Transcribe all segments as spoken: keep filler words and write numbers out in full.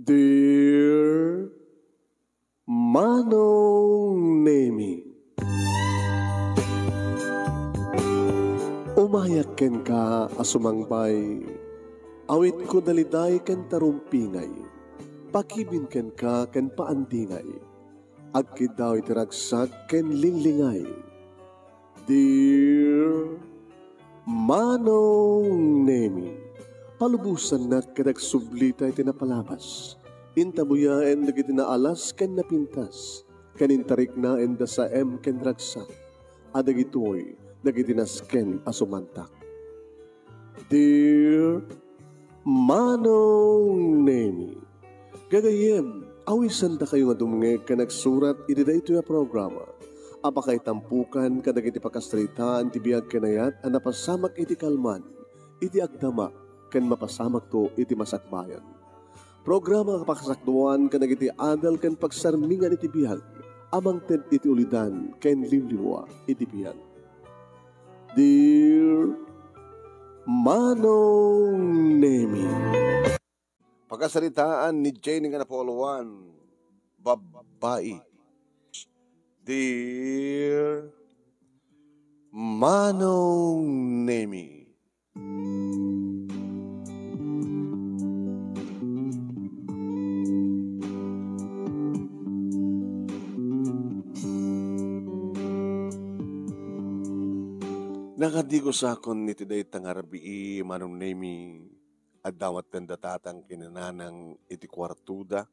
Dear Manong Nemi, umayak kenka a sumangbay, awitko daliday ken tarumpingay, pakibin kenka ken paandingay, agkiddaw iti ragsak ken linglingay. Dear Manong Nemi, palubosannak ket agsublita iti napalabas. Intabuyaen dagiti naalas ken napintas, ken intariknaen da saem ken ragsak, a dagitoy dagiti nasken a sumantak. Dear Manong Nemi, gagayyem, awisandakayo nga dumngeg ken agsurat iti daytoy a programa a pakaitampukan kadagiti pakasaritaan ti biag ken ayat a napasamak iti kalman, iti agdama, ken mapasamakto iti masakbayan. Programa nga pakasakduan kadagiti adal ken pagsarmingan iti biag a mangted iti ulidan ken liwliwa iti biag. Dear Manong Nemi. Pakasaritaan ni Jenny nga napauluan, babbai. Dear Manong Nemi. Nakadigusakon iti dayta nga rabii, Manong Nemi, adda met ti tatang ken nanang iti kuartoda,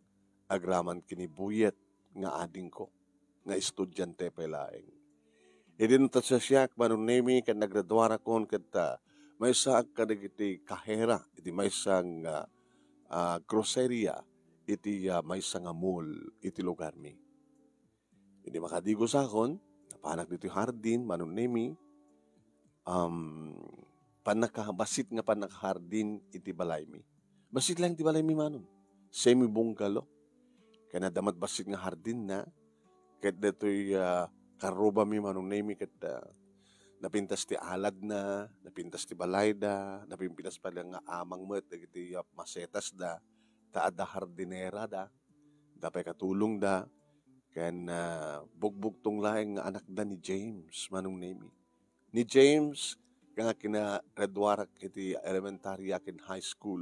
agraman ken ni Buyet nga adingko, nga estudiante pay laeng. Idi natasiasiak, Manong Nemi, ket nagraduarakon ket, ah, maysaak kadagiti kahera iti maysa nga, ah, groceria iti, ah, maysa nga mall iti lugarmi. Idi makadigusakon, napanak ditoy hardin, Manong Nemi, um, pannaka-, bassit nga pannakahardin iti balaymi. Bassit laeng ti balaymi, Manong. Semi-bungalow. Ken adda met bassit nga hardinna. Ket daytoy, ah, karrubami, Manong Nemi, ket, ah, napintas ti aladna, napintas ti balayda, napimpinas pay nga amang met dagiti, ah, masetasda, ta adda hardinerada, adda pay katulongda, ken, ah, bugbugtong laeng nga anakda ni James, Manong Nemi. Ni James, nga kinagraduarak iti elementarya ken high school.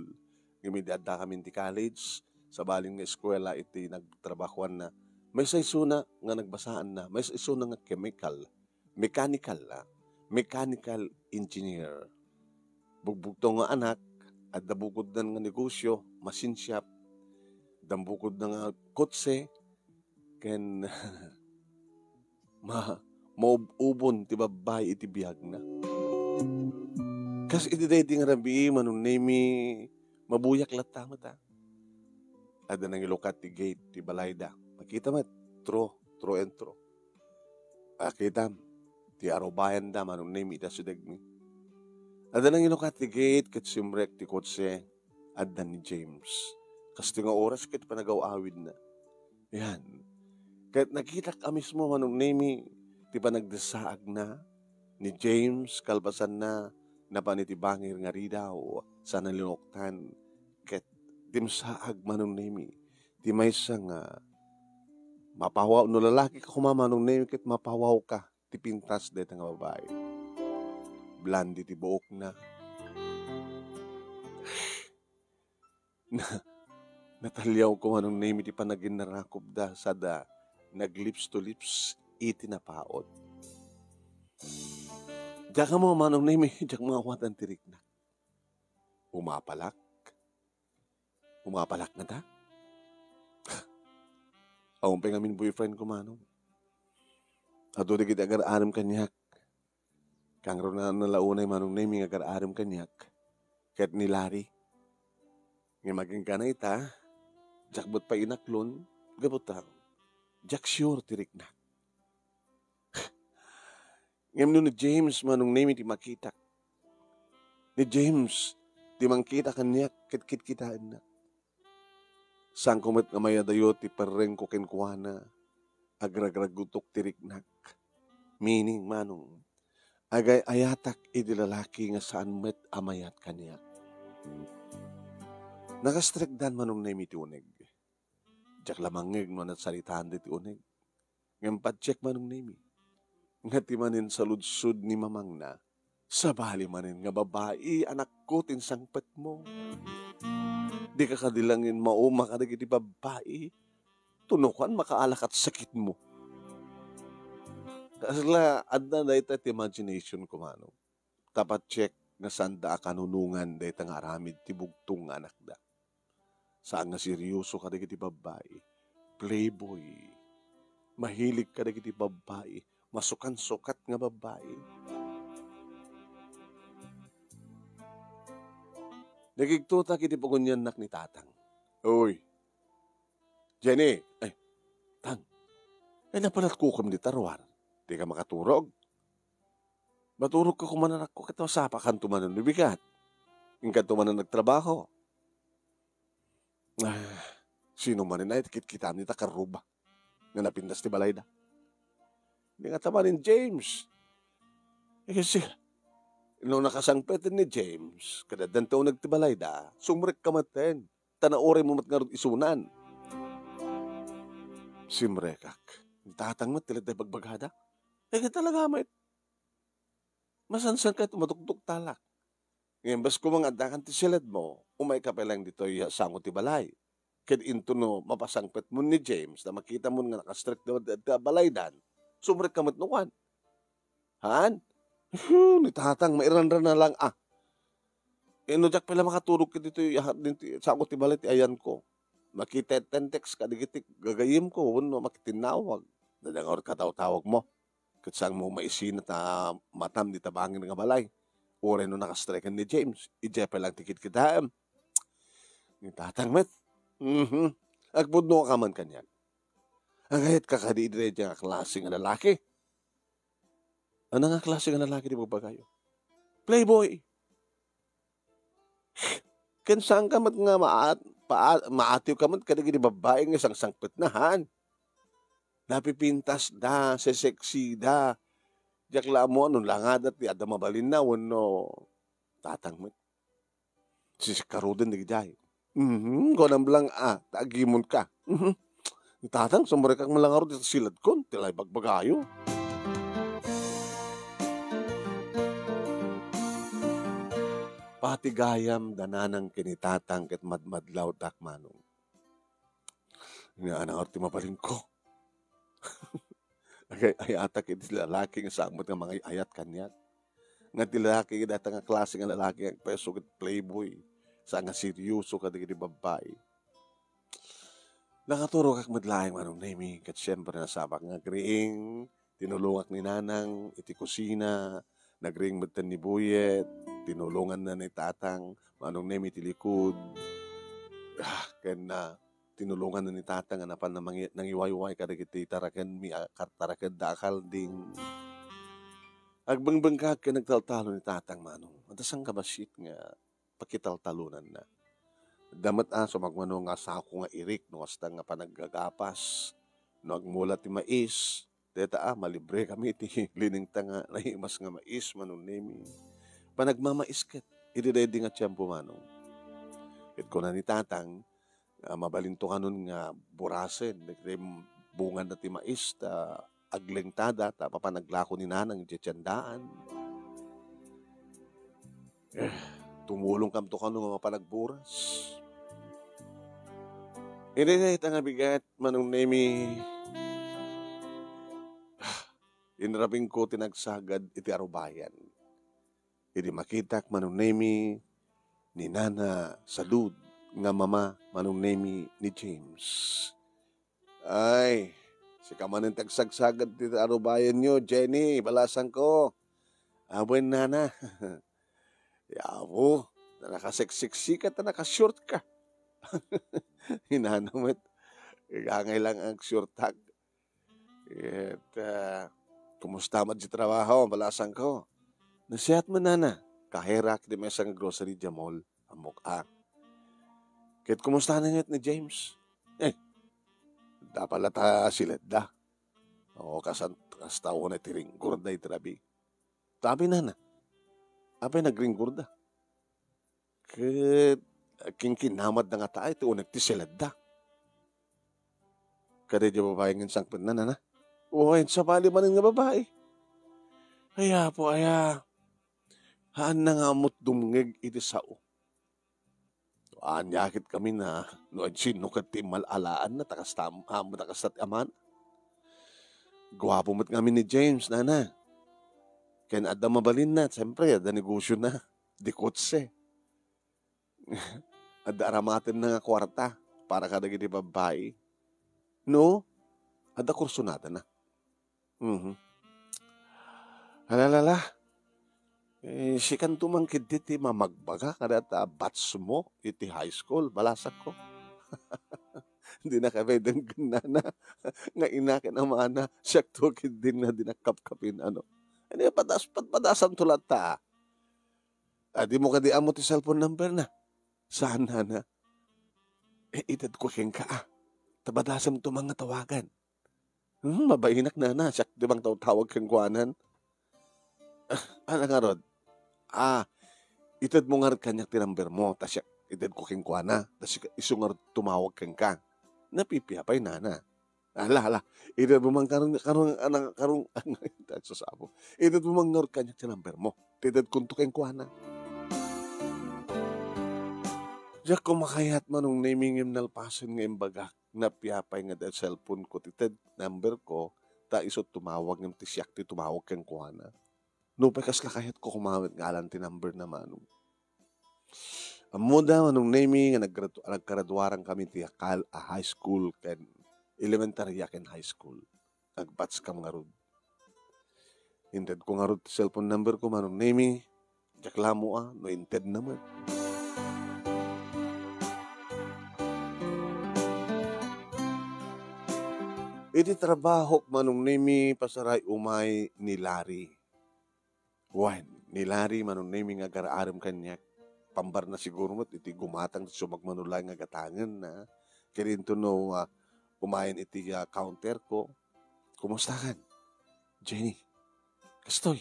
Ngem idi addakami iti college, sabali nga eskuela iti nagtrabahoanna, maysa isuna nga nagbasaanna, maysa isuna nga chemical, mechanical, ah, mechanical engineer. Bugbugtong nga anak, adda bukodna nga negosyo, machine shop, adda bukodna nga kotse, ken ma-, maub-ubon ti babbai iti biagna. Kas iti daydi nga rabii, Manong Nemi, mabuyak latta met, a. Adda nangilukat ti gate ti balayda. Makita met, true, true and true. Akitam, ti arubayanda, Manong Nemi, ita sidegmi. Adda nangilukat ti gate ket simrek ti kotse. Adda ni James. Kastoy nga oras ket panagaw-awidna. Yan. Ket nakitak a mismo, Manong Nemi, ti panagdessaagna ni James, kalpasanna, napan iti bangir nga ridaw, sana linuktan. Ket dimsaag, Manong Nemi, ti maysa nga mapawaw, no lalaki ka koma, Manong Nemi, ket mapawaw ka ti pintas dayta nga babai. Blonde ti buokna. Na, nataliawko, Manong Nemi, ti panaginnarakopda sada nag-lips to lips iti napaut. Diak ammo, Manong Nemi, diak maawatan ti riknak. Umapalak. Umapalak ngata? Awan pay ngamin boyfriend ko, Manong. Adu dagiti agar-arem kaniak. Kangrunaan na la unay, Manong Nemi, nga agar-arem kaniak ket ni Larry. Ngem agingga ita, diak met pay inaklon, gapu ta diak sure ti riknak. Ngem no ni James, Manong Nemi, ti makitak, ni James ti mangkita kaniak ket kitkitaennak. Saanko met nga mayadayo ti perrengko kenkuana, agragragutok ti riknak. Meaning, Manong, agay-ayatak iti lalaki nga saan met a mayat kaniak. Nakastrekdan, Manong Nemi, ti uneg. Diak la mangngeg no nagsaritaan daytoy uneg. Ngem patiek, Manong Nemi, nga ti manen saludsod ni mamangna, sabali manen nga babai, anakko, ti insangpetmo. Dika kadi laeng mauma kadagiti babbai. Tunukan makaalakat sakitmo. Kasla, adda dayta ti imagination ko, Manong. Ta patiek nga saanda a kanunongan dayta nga aramid ti bugtong nga anakda. Saan nga seryoso kadagiti babbai. Playboy. Mahilig kadagiti babbai. Masukansukat nga babbai. Nakigtotak iti paguniannak ni Tatang. Uy, Jenny, ay, Tang, ay, napalatkukom dita ruar. Dika makaturog? Maturog ka kuman, anakko, ket masapakanto manen no bigat. Inkanto manen nagtrabaho. Ah, sino manen ay kitkitaem dita karruba nga napintas ti balayda? Di nga ta manen James. Eh, kasi, no nakasangpet ni James, kada danto nagti balayda, sumrekka metten. Ta nauray mo met ngarud isunan. Simrekak. Ni Tatang met ti ladda bagbagada. Eh, talaga met. Masansan ka iti matuktuktalak. Ngem, bes koma nga addakan ti siledmo, umayka pay laeng ditoy sango ti balay. Ket intono mapasangpetmon ni James, ta makitamon nga nakastrek da, da, da balaydan, sumrekka met no kuan. Haan? Ni Tatang, mairanran na lang, ah. Eh, no diak pay la makaturog ket ditoy, ah, ditoy sango ti balay ti ayanko. Makitetentext kadagiti gagayemko wenno makitinnawag. Dada nga katawtawagmo. Ket saanmo maisina ta matam dita bangir nga balay. Uray no nakastreken ni James, idiay pay lang ti kitkitaem. Ni Tatang met. Mhm. Agpudno ka man kaniak. Agayatka kadi daydiay nga klase nga lalaki? Ania nga klase nga lalaki ti bagbagayo? Playboy. Ken saanka met nga maat-, paat-, maatiwka met kadagiti babbai nga sangsangpetna, haan? Napipintasda, seseksida. Diak la ammo no langada ti adda mabalinna wenno Tatang met. Siskaruden dagijay. Mhm, kunam lang, ah, ta agimonka. Mhm. Ni Tatang, sumrekak man lang ngarud iti siledkon, ti la ibagbagayo. Pati gayam da nanang ken ni Tatang ket madmadlawdak, Manong. Nga, ania ngarud ti mabalinko? Agay-ayatak iti lalaki nga saan met nga mangay-ayat kaniak. Nga ti lalaki nga dayta nga klase nga lalaki nga agpayso ket playboy, saan nga seryoso kadagiti babbai. Nakaturogak met laeng, Manong Nemi, ket siempre, nasapak nga agriing, tinulongak ni Nanang iti kusina, nagriing metten ni Buyet, tinulonganna ni Tatang, Manong Nemi, ti likod. Ah, ken, ah, tinulonganna ni Tatang nga napan na mangi-, nangiwayway kadagiti tarakenmi a, kar-, tarakedda a kalding. Agbengbengkak ken nagtaltalo ni Tatang, Manong. Adda sangkabassit nga pakitaltalonanna. Adda met a sumagmamano nga sako nga irik no kasta nga panaggagapas, no agmula ti mais, dayta a, malibrekami ti linengta nga naimas nga mais, Manong Nemi. Panagmamais ket, idi daydi nga tiempo, Manong. Ket kuna ni Tatang, ah, mabalinto kanon nga burasen, dagiti bunganna ti mais, ta aglengtada, ta papan aglako ni Nanang idiay tiendaan. Eh, tumulongkamto kano nga mapan agburas. Idi dayta nga bigat, Manong Nemi, inrabingko ti nagsagad iti arubayan. Idi makitak, Manong Nemi, ni Nana Salud nga mama, Manong Nemi, ni James. Ay, sika manen ti agsagsagad ti arubayanyo, Jenny, balasangko. Awen, Nana. Yaw, ta nakaseksiksi ka, ta nakashort ka. Ni Nana met, agangay lang agshortak. Ket, ah, kumusta met ti trabaho, balasangko? Nasayaat met, Nana. Kaherak ti maysa nga grocery diay mall. Ammok a. Ket kumusta na met ni James? Eh, adda pay la ta siledda. O, kasan-, kasta unay ti ringgorda iti rabii. Tabi, Nana. Apay nagringgorda? Ket Kinkinnamatda ngata iti uneg ti seledda. Kada diay babai nga insangpetna, nana. Wen, sabali manen nga babai. Ay, Apo, aya, haanna nga ammot dumngeg iti sao. Aniakit kami na, no, sinno ket ti immal-alaanna, ta kasta, am-, ta kasta ti amana. Guapo met ngamin ni James, nana. Ken adda mabalinna, siyempre, adda negosiona. Di kotse. Adda aramatenna nga kuarta para kadagiti babbai. No? Adda kursonadana. Mhm. Alalala. Eh, sikanto man ketdi ti mamagbaga kadata batch mo iti high school, balasakko. Dinaka pay denggen, nana, nga ina ken amana, siakto ketdi nga dinakapkapin, ano. Ano, padas-, pad-, padasanto latta, ah. Ah, dimo kadi ammo ti cellphone number na? Saan, nana? Eh, itedko kenka, ah. Ta padasamto man nga tawagan. Hmm, mabainak, nana. Siak ti mangtawtawag kenkuanan. Ah, ala ngarud. Ah, itedmo ngarud kaniak ti number mo, ta siak, itedko kenkuana. Ta siak, isu ngarud tumawag kenka. Napipia pay, nana. Ala, ala. Itedmo man karong, karong, anang, karong, ay, sus, Apo. Itedmo man ngarud kaniak ti number mo. Itedkonto kenkuana. Diak ko makayat, Manong Nemi, ngem nalpasen nga imbagak. Napia pay nga adda cellphone ko ti ted number ko, ta isu tumawag ngem ti siak ti tumawag kenkuana. Nupay kasla kayatko koma met nga alan ti number na, Manong. Ammoda, Manong Nemi, nga naggradu-, nagkaraduaran kami ti akal a high school ken elementarya ken high school. Agbatch kam ngarud. Intedko ngarud ti cellphone number ko, Manong Nemi. Diak la ammo a no intedna met. Iti trabahok, Manong Nemi, pasaray umay ni Larry. Wen, ni Larry, Manong Nemi, nga agar-arem kaniak. Pambarna siguro met iti gumatang ti sumagmamano laeng nga gatangenna. Ket inton no, ah, umayen iti, ah, counter ko, "Kumustakan, Jenny?" "Kastoy,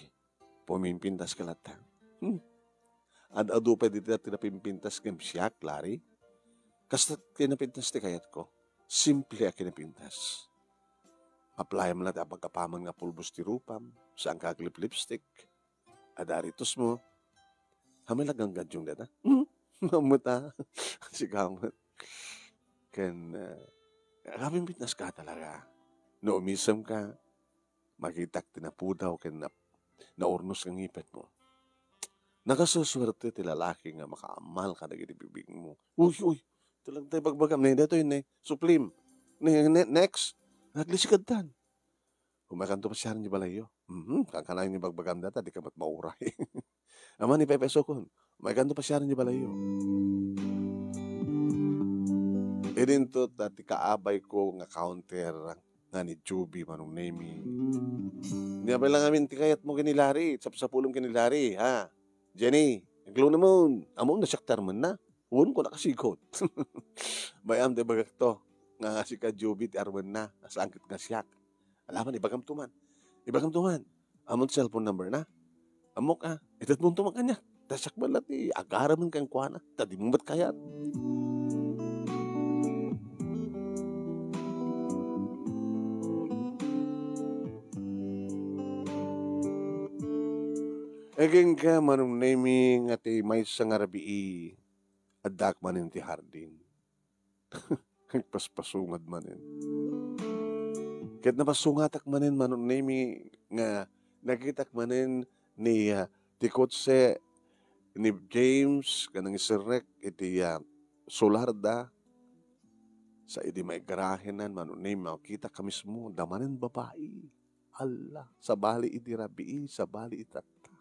pumimpintas ka latta." Hmm. Ad-adu pay dita ti napimpintas ngem siak, Larry. Kasta ti napintas ti kayatko. Simple a kinapintas. Apply-am latta a pagkapaman nga pulbos ti rupam, saanka aglip-lipstick. Adda ritos mo. Hamay la gangganjong data? Hmm? Mamut a. Sika met. Ken, ah, kapimpintas ka talaga. No umisem ka, makitak ti napudaw ken nap-, naurnos nga ngipet mo. Nakasusuerte ti lalaki nga makaammal kadagiti bibig mo. Uy, uy, ito lang tayo bagbagam. Ne, dito yun, ne. Suplim. Ne, ne, next. Naglisikadtan. Umaykanto pasiaren ti balayyo. Mhm, kankanayon nga bagbagam data, di ka met mauray. Aman, ipepesokon. Umaykanto pasiaren ti balayyo. Idinto ta ti kaabay ko nga counter nga ni Juby, Manong Nemi. Ni abay lang amin ti kayat mo ken ni Larry, sapsapulem ken ni Larry, ha? Jenny, aglunemon, ammom no siak ti armenna. Wen, kuna kasigud. Bay-am ti ibagak to, nga sika Juby ti armenna, saan ket nga siak. Alaman, ibagamto man. Ibagamto man. Ammom ti cellphone number na? Ammok, ah. Itedmonto man kaniak. Ta siak met la ti agaramen kenkuana. Ta dimo met kayat. Agingga, Manong Nemi, nga ti maysa nga rabii, addaak manen ti hardin. Nagpaspasungad manen. Ket napasungatak manen, Manong Nemi, nga nakitak manen ni, ah, ti kotse ni James nga nangiserrek iti, ah, solar da. Sa idi maigarahenan, Manong Nemi, makitak a mismo, da manen babai. Alla, sabali idi rabii, sabali itatta.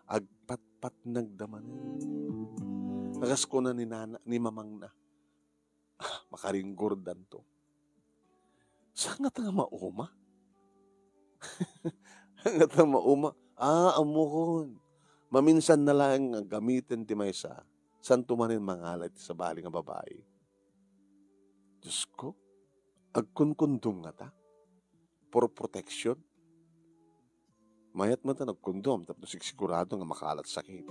Agpatpatnag da manen. Agas kuna ni nana, ni mamangna. Ah, makaringgordanto. Saan ngata nga mauma? Saan ngata nga mauma? Ah, ammokon. Maminsan na laeng nga gamiten ti maysa, saanto manen mangala iti sabali nga babai. Diosko, agkunkundom ngata? For protection? Mayat met a nagkondom tapno sigsigurado nga makalat sakit.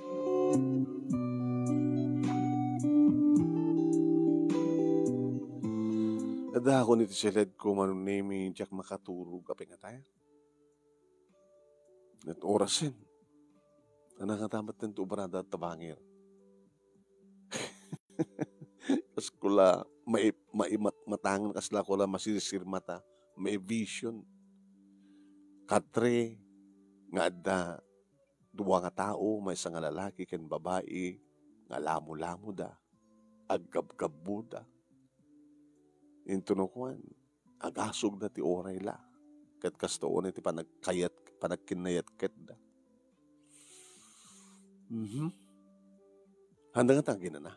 Adda ako iti siledko, Manong Nemi, diak makaturog a pingatayan. Ket orasen, a nangatamet ti obrada ta bangir. Kas kula, mai-, maimat-, matangan, kasla kula masirsirmata, may vision. Katre, nga adda dua nga tao, maysa nga lalaki ken babai, nga lamulamoda, aggabgabbuda. Intono kuan, agasogda ti oray la. Ket kasto unay ti panagkayat-, panagkinnayatketda. Mhm. Handa nga taginana.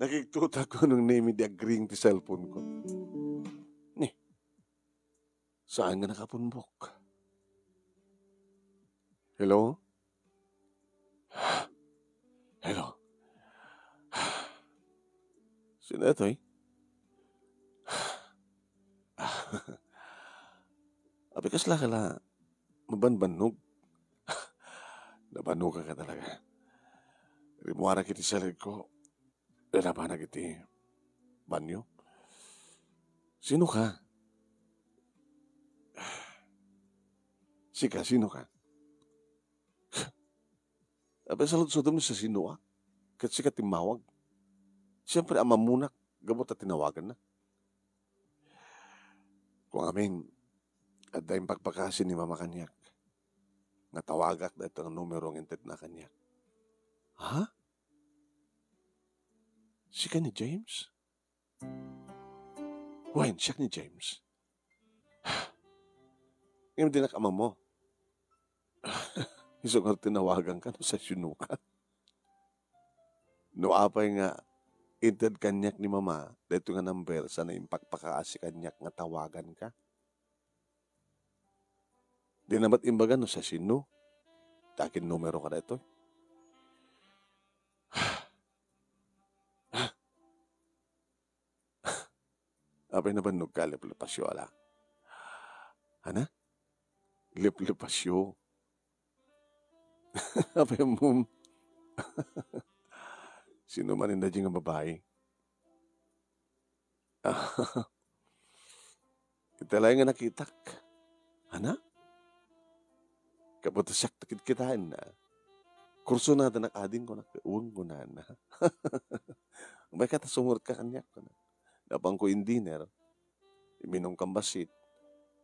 Nakigtutak ko nung name di agring ti cellphone ko. Ni, saan nga nakapunbok? Hello? Hello? Sino itoy? Abi, kasla ka la mabanbannog? Nabannogan ka talaga. Rimmuarak iti saledko. Lalabanak iti banyo. Sino ka? Sika, sino ka? Apay, saludsodem no sasinoak. Ket sika timmawag. Siyempre, ammonak gapu ta tinawaganna. Kung amin, adda impakpakasi ni Mama kaniak nga tawagak daytoy nga numero nga intedna kaniak. Ha? Sika ni James? Wen, siak ni James. Ngem dinak ammo. Isu nga tinawagan ka no sasinoka. No apay nga inted kaniak ni Mama daytoy nga number sana impakpakaasi kaniak nga tawagan ka. Di na met imbaga no sasino. Dakin numero ka daytoy. Apay, nabannog ka, leplepasyo, ala? Ana? Leplepasyo. Apay, mum. Sino man inda di nga babae? Ita laeng nga nakitak. Ana? Kabuta siak ta kitkitaenna. Kursunadanak ading kunak, wen kunana. Umay ka ta sumurot ka kaniak, kuna. Napanko in dinner, iminum kan bassit.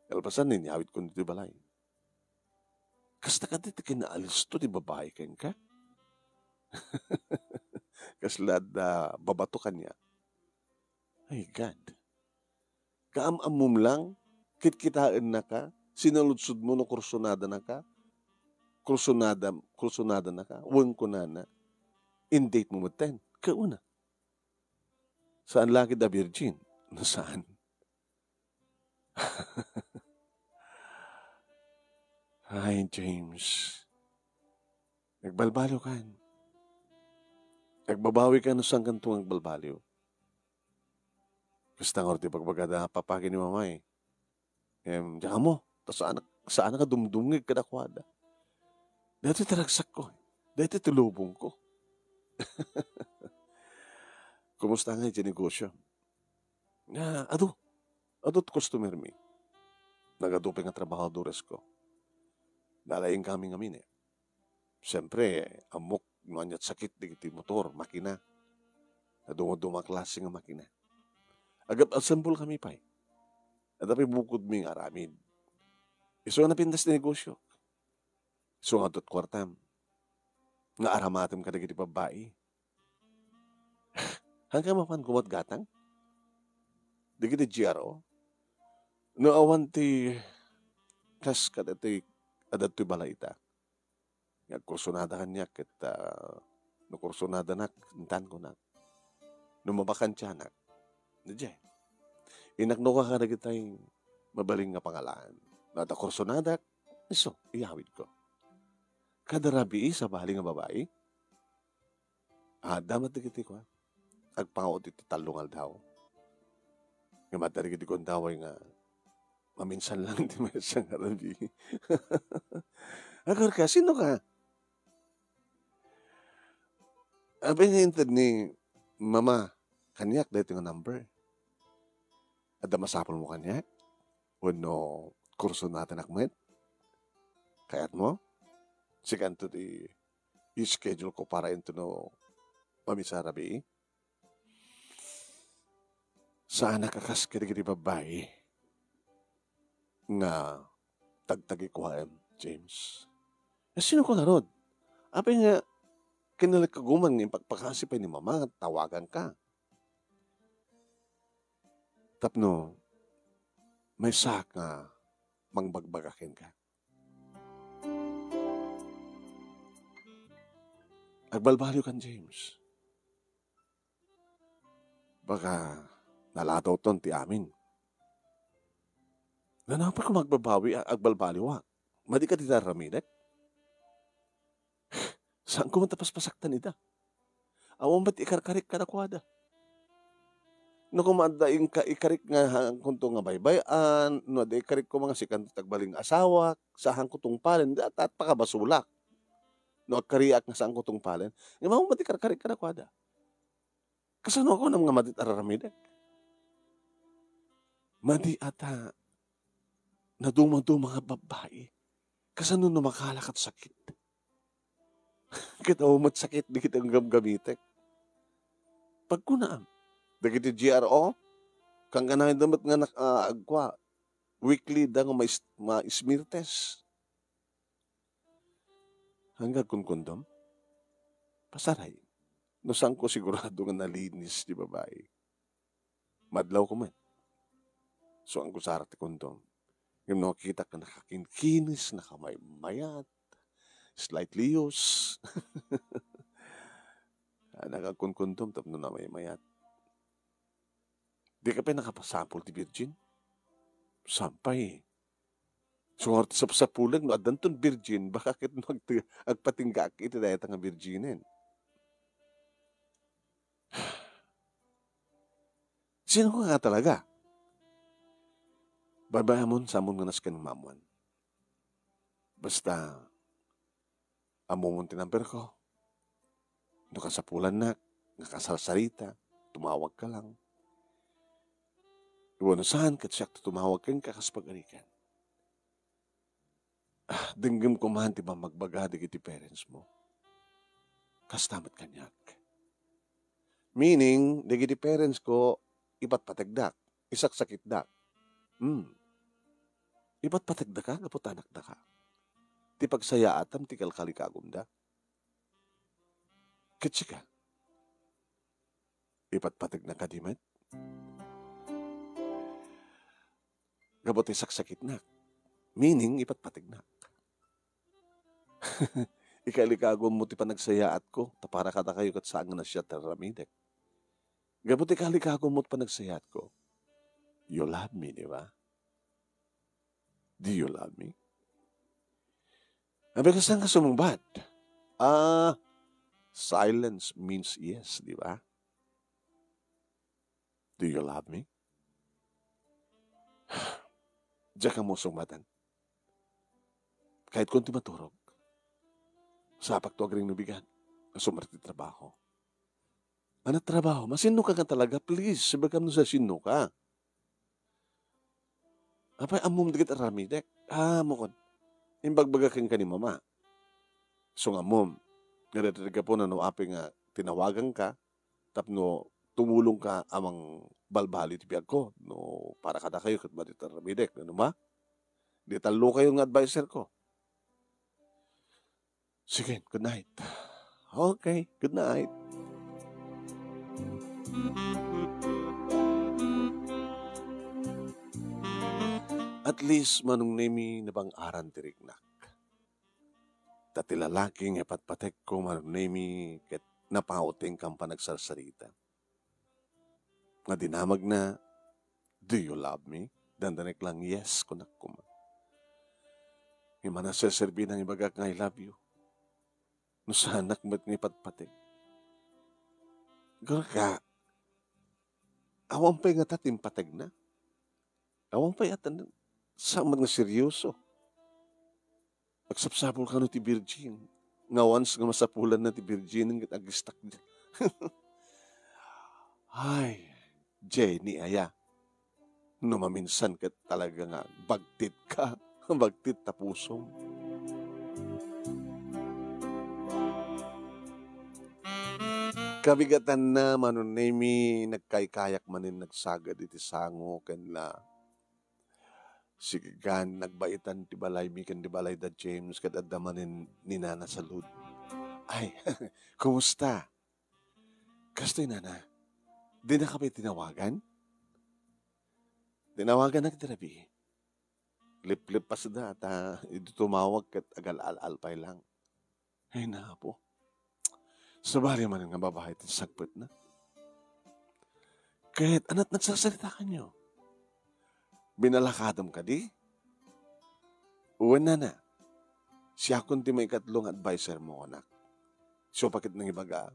Kalpasan, inyawidkon ditoy balay. Kasta kadi ti kinaalisto ti babai kenka? Kasla adda babato kaniak. Ay, God. Kaam-ammom lang, kitkitaennaka, sinaludsodmo no kursunadanaka, kursunada-, kursunadanaka, wen kunana, in-date mo metten. Kauna. Saan la gid a virgin? No saan? Ay, James. Agbalbaliw kan. Agbabawi ka no saan kanto nga agbalbaliw. Kasta ngarud ti bagbagada, papa ken ni mama, eh. Em, diak ammo, ta saan, saan nga dumdumngeg kadakuada. Daytoy ti ragsakko. Daytoy ti lubongko. Kumusta ngay ti negosyo? Nga, adu. Adu ti customer mi. Nagadu pay nga trabahadoresko. Nalaing kami ngamin, eh. Siyempre, ammok no aniat sakit dagiti motor, makina. Naduma-duma a klase nga makina. Agab-, assemble kami pay. Adda pay bukodmi nga aramid. Isu nga napintas ti negosyo. Isu nga adda ti kuartam. Nga aramatem kadagiti babbai. Haanka mapan kumat gatang? Dagiti G R O? No awan ti kas kadagiti adda ditoy balay ita. Nga agkursunada kaniak ket, ah, no kursunadanak, intan kunak. No mabakantianak, daydiay. Inaknoka kadagitay mabalin nga pangalaan. No adda kursunadak, isu, iyawidko. Kada rabii, sabali nga babai, adda met dagiti kuan. Agpaut iti tallo nga aldaw. Nga madda dagiti gundaway nga maminsan lang ti maysa nga rabii. Agar ka, sino ka? Apay nga inted ni mama kaniak daytoy nga number. Adda masapulmo kaniak? Wenno kursunatanak met? Kayatmo? Sikanto ti i-schedule ko para intono mamisa rabii? Saanak a kas kadagiti babbai nga tagtagikuaem, James. Eh, sino ko ngarud? Apay nga kinalikaguman nga impakpakasi pay ni Mama nga tawaganka? Tapno maysaak nga mangbagbaga kenka. Agbalbaliwkan, James. Baka nalatawton ti amin. Nanaw pay koma agbabawi, a-, agbalbaliwak. Madi ka ti aramidek? Saan koma ta paspasaktan ida. Awan met ikarkarik kadakuada. No koma adda inka-, ikarik nga saanko nga baybay-an, no adda ikarik koma nga sikanto ti agbalin nga asawak, saanko tungpalen, da, ta, pakabasolak. No agkariak nga saanko tungpalen, ngem awan met ikarkarik kadakuada. Kasano a kunam nga madi ti aramidek? Madi a ta nadumaduma nga babbai. Kasano no makala ket sakit? Ket awan met sakit dagiti gamgamitek. Pagkunaam, dagiti G R O, kangganayda met nga nak-, ah, agkua, weekly da nga mais-, ma-smear test. Haan nga agkunkundom? Pasaray, no saanko sigurado nga nalinis ti babai. Madlawko met. Saanko sara ti kondom. Ngem no makitak nga nakakinkinis, nakamaymayat, slightly used. Haan nga agkunkundom tapno namaymayat. Di ka pay nakapasapul ti virgin? Saan pay. Suaro ti sapsapulen no addanton virgin, baka ket no agti-, agpatinggaak iti dayta nga virginen. Sino ka nga talaga? Baybay-amon, saanmon nga nasken nga maammuan. Basta, ammomon ti number ko. No kasapulannak nga kasarsarita, tumawagka lang. Wenno saan, ket siak ti tumawag kenka kas pagarikan. Ah, denggem koma ti pammagbaga dagiti parents mo. Kasta met kaniak. Meaning, dagiti parents ko, ipatpategdak, isaksakitdak. Hmm. Ipatpategdaka gapu ta anakdaka. Ti pagsayaatam ti kalkalikagumda. Ket sika, ipatpategna kadi met? Gapu ti saksakitnak. Meaning, ipatpategnak. Ikalikagummo ti panagsayaatko, ta para kadakayo ket saan nga nasia ti aramidek. Gapu ti ikalikagummo ti panagsayaatko, you love me, di ba? Do you love me? Abi, kasano nga sumungbat? Ah, silence means yes, di ba? Do you love me? Diak ammo sungbatan. Kayatko ti maturog. Sapakto agrinubigan. Sumrek ti trabaho. Ano trabaho? Masinno ka nga talaga? Please, ibagam no sa sinno ka. Apay, ammom dagiti aramidek? Ah, mukon. Imbagbaga kenka ni Mama. So nga, mom, nga dagiti gapu na no apay nga tinawagan ka, tapno tumulong ka amang balbali ti biagko, no para kadakayo ket madi ti aramidek, no ma? Di tallo kayo nga adviser ko. Sige, good night. Okay, good night. At least, Manong Nemi, nabang-aran ti riknak. Ta ti lalaki nga ipatpategko, Manong Nemi, ket napauteng kan panagsarsarita. Nga dinamagna, "Do you love me?" Dandanek lang, "Yes," kunak koma. Ngem a naserserbi nang ibagak nga, "I love you." No saanak met nga ipatpateg. Gurka, awan pay ngata ti impategna. Awan pay atan, saan met nga seryoso. Agsapsapul kano ti virgin. Nga once nga masapulanna ti virgin, ket agistak. Ay, Jenny aya. No maminsan ket talaga nga bagtit ka, bagtit ta pusom. Kabigatanna, Mano Nemi, nagkaykayak manen nagsagad iti sango ken la. Sigegan, nagbaitan ti balaymi ken ti balay da James ket adda manen ni Nana Salud. Ay, kumusta? Kastoy, Nana, dinaka pay tinawagan? Tinawaganak iti rabii. Liplipasda ta idi tumawag ket agal-al-al pay lang. Ay, na, Apo. Sabali manen nga babai ti sangpetna. Ket anat nagsasaritakanyo? Binalakadem kadi? Wen, Nana, siakon ti maikatlo nga adviser mo, anak. Siak pay ket nangibaga.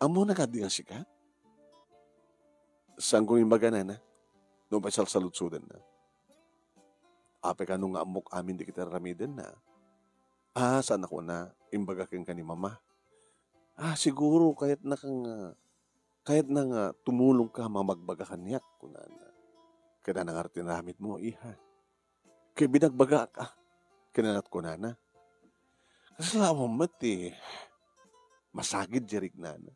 Ammona kadi nga sika? Saanko imbaga, Nana, no pay salsaludsodenna. Apay kano nga ammok amin dagiti ar-aramidenna? Ah, saan a kuna, imbaga kenka ni Mama. Ah, siguro kayatna ka nga, kayatna nga tumulongka mamagbaga kaniak, kunana. Ket ania ngarud ti inaramidmo, iha? Ket binagbagak, ah, kinunana, kunana. Kasla awan met ti masagid ti rignana.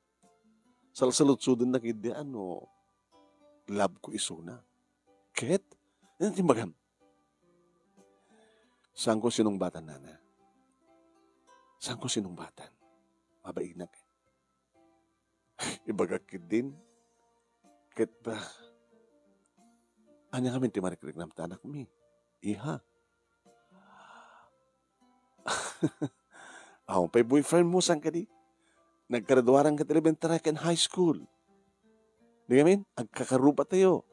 Salsaludsodenna ketdi a no love ko isuna. Ket, ania ti imbagam? Saanko sinungbatan, Nana. Saanko sinungbatan. Mabainak. Ibagak ketdin. Ket, ah, ania ngamin ti marikriknam ta anakmi? Iha. Awan pay boyfriend mo, saan kadi? Naggraduaran ket elementary ken high school. Di ngamin, agkakarrupatayo.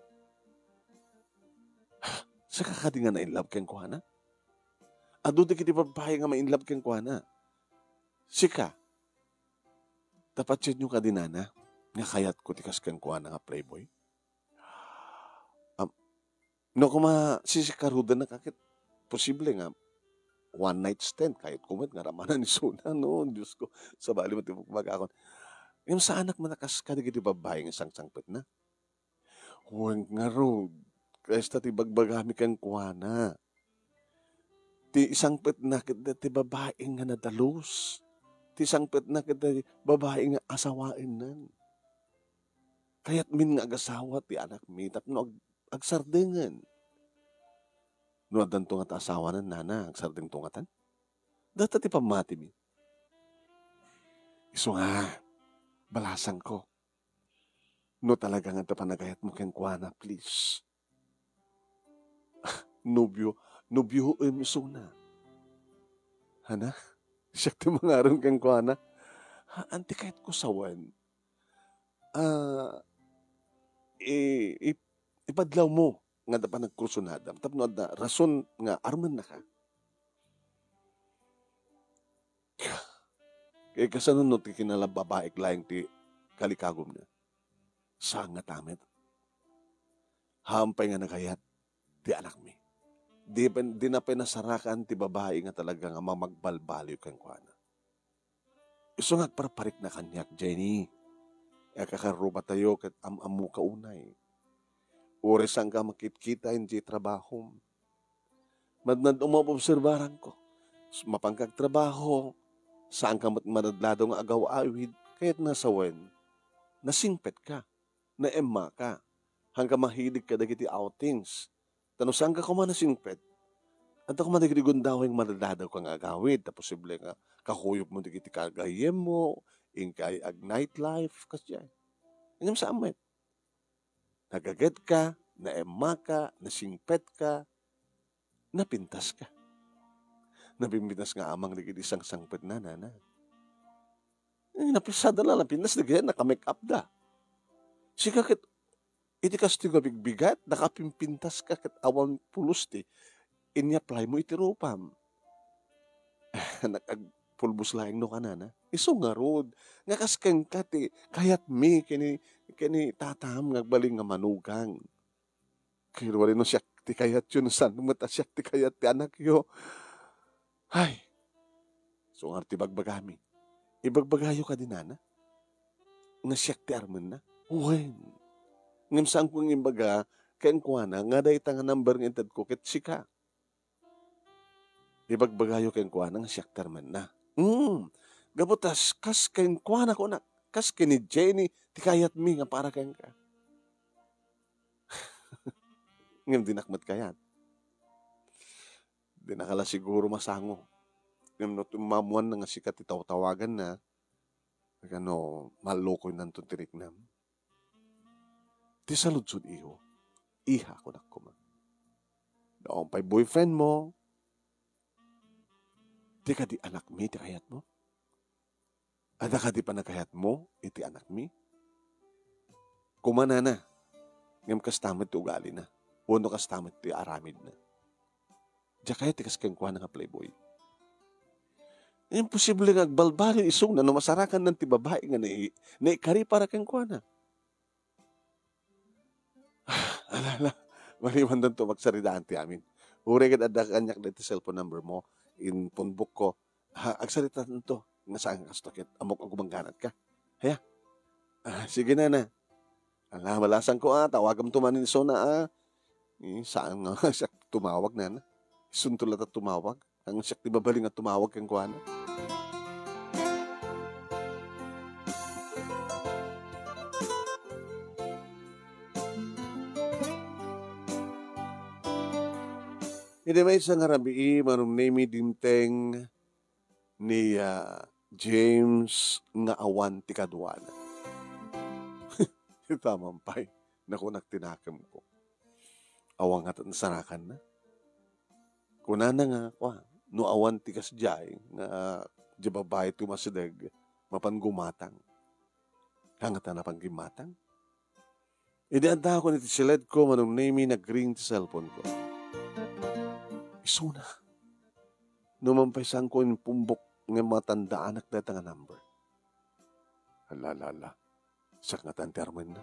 Sika kadi nga na-in love kenkuana? Adu dagiti babbai nga ma-in love kenkuana. Sika, ta patienyo kadi, Nana, nga kayatko ti kas kenkuana nga playboy? Am, no koma sisikarudennak a ket posible nga one night stand, kayatko met nga ramanan isuna, no? Diosko, sabali met ti pagbagakon. Ngem saanak met a kas kadagiti babbai nga sangsangpetna. Wen ngarud, kasta ti bagbagami kenkuana. Ti isangpetna ket ti babai nga nadalus. Ti isangpetna ket ti babai nga asawaennan. Kayatmin nga agasawa ti anakmi tapno ag-, agsardengen. No addanto ngata asawanan, Nana, agsardengto ngatan? Dayta ti pammatimi. Isu nga, balasangko. No talaga nga adda panagayatmo kenkuana, please. Nobio, nobioem isuna. Hana? Siak ti mangarem kenkuana. Ha, anti kayatko sawen. Ah, i-, i-, ipadlawmo nga adda panagkursunadam tapno adda rason nga armennaka. Kay kasano no ti kinalababaik laeng ti kalikagumna? Saan ngata met. Haan pay nga nagayat ti anakmi. Di pen-, dina pay nasarakan ti babai nga talaga nga mamagbalbaliw kenkuana. Isu nga agparparikna kaniak, Jenny. Agkakarrupatayo ket am-ammoka unay. Uray saanka makitkita idiay trabahom. Madnad umobserbaranko. Mapanka agtrabaho, saanka met madadladaw nga agaw-awid, kayatna sawen, nasingpetka, naemmaka, haanka mahilig kadagiti outings. Ta no saanka koma nasingpet, adda koma dagiti gundaway nga madadladaw nga agawid, ta posible nga kakuyogmo dagiti kagayyemmo, inkay ag-nightlife, kasdiay. Ngem saan met. Nagagetka, naemmaka, nasingpetka, napintaska. Napimpintas nga amang dagiti sangsangpetna, Nana. Eh, napisada la, napintas, dagiti naka-make-up da. Sika ket, iti kastoy nga bigbigat, nakapimpintas ka ket awan pulos ti ini-apply mo iti rupam. Nag-, agpulbos laeng no kanana. Isu ngarud, nga kas kenka ti kayatmi ken ni, ken ni tatam nga agbalin nga manugang. Ket wari no siak ti kayatyo, no saan met a siak ti kayat ti anakyo. Ay, isu ngarud ti bagbagami. Ibagbagayo kadi, Nana, nga siak ti armenna? Wen. Ngem saanko nga imbaga kenkuana nga dayta nga number nga intedko ket sika. Ibagbagayo kenkuana nga siak ti armenna. Hmm, gapu ta kas kenkuana kunak, kas ken ni Jenny ti kayatmi nga para kenka. Ngem dinak met kayat. Dinak la siguro masango. Ngem no tummamuanna nga sika ti tawtawaganna, kano, mallukoynanto ti riknam. Ti saludsod, iho, iha, kunak koma. Awan pay boyfriend mo, ti kadi anakmi ti kayatmo? Adda kadi panagkayatmo iti anakmi? Kumanana, ngem kasta met ti ugalina, wenno kasta met ti aramidna. Diak kayat ti kas kenkuana nga playboy. Imposible nga agbalbaliw isuna no masarakannan ti babai nga nai-, naikari para kenkuana. Ala, ala. Maliwandanto, magsaridaan ti amin. Uray ket adda kaniak dayta cellphone number mo, impumbokko. Ha, agsaritaanto. Nga saan kasto ket ammok a gumangganatka. Aya? Ah, sige, nana. Ala, balasanko, ah. Tawagamto manen isuna, ah. Eh, saan nga siak tumawag, nana? Isunto latta tumawag. Ang siak ti mabalin nga tumawag kenkuana. Idi maysa nga rabii, manumnemi dimteng ni, ah, James nga awan ti kaduana. Ita man pay, nakunak ti nakemko. Awan nga nasarakanna. Kunana nga, kua, no awan ti kasdiay nga di babai ti umasideg, mapan gumatang. Kangata napan gimmatang. Idi addaakon iti siledko, manumnemi nagring ti cellphone ko. Isuna. No man pay saanko impumbok nga matandaanak dayta nga number. Ala, ala, ala. Sakngatan ti armenna.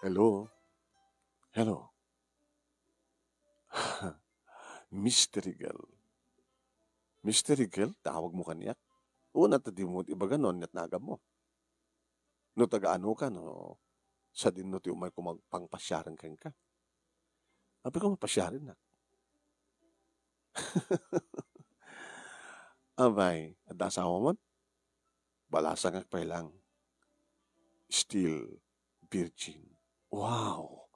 Hello? Hello? Mystery girl. Mystery girl, tawag mo kaniak? Una ta di mo ibaga no aniat nga agam mo. No taga ano ka, no sadin no ti umay ko magpangpasiaren kenka. Abi ko mapasiarennak. Abay, adda asawa man? Balasangak pay lang. Still virgin. Wow!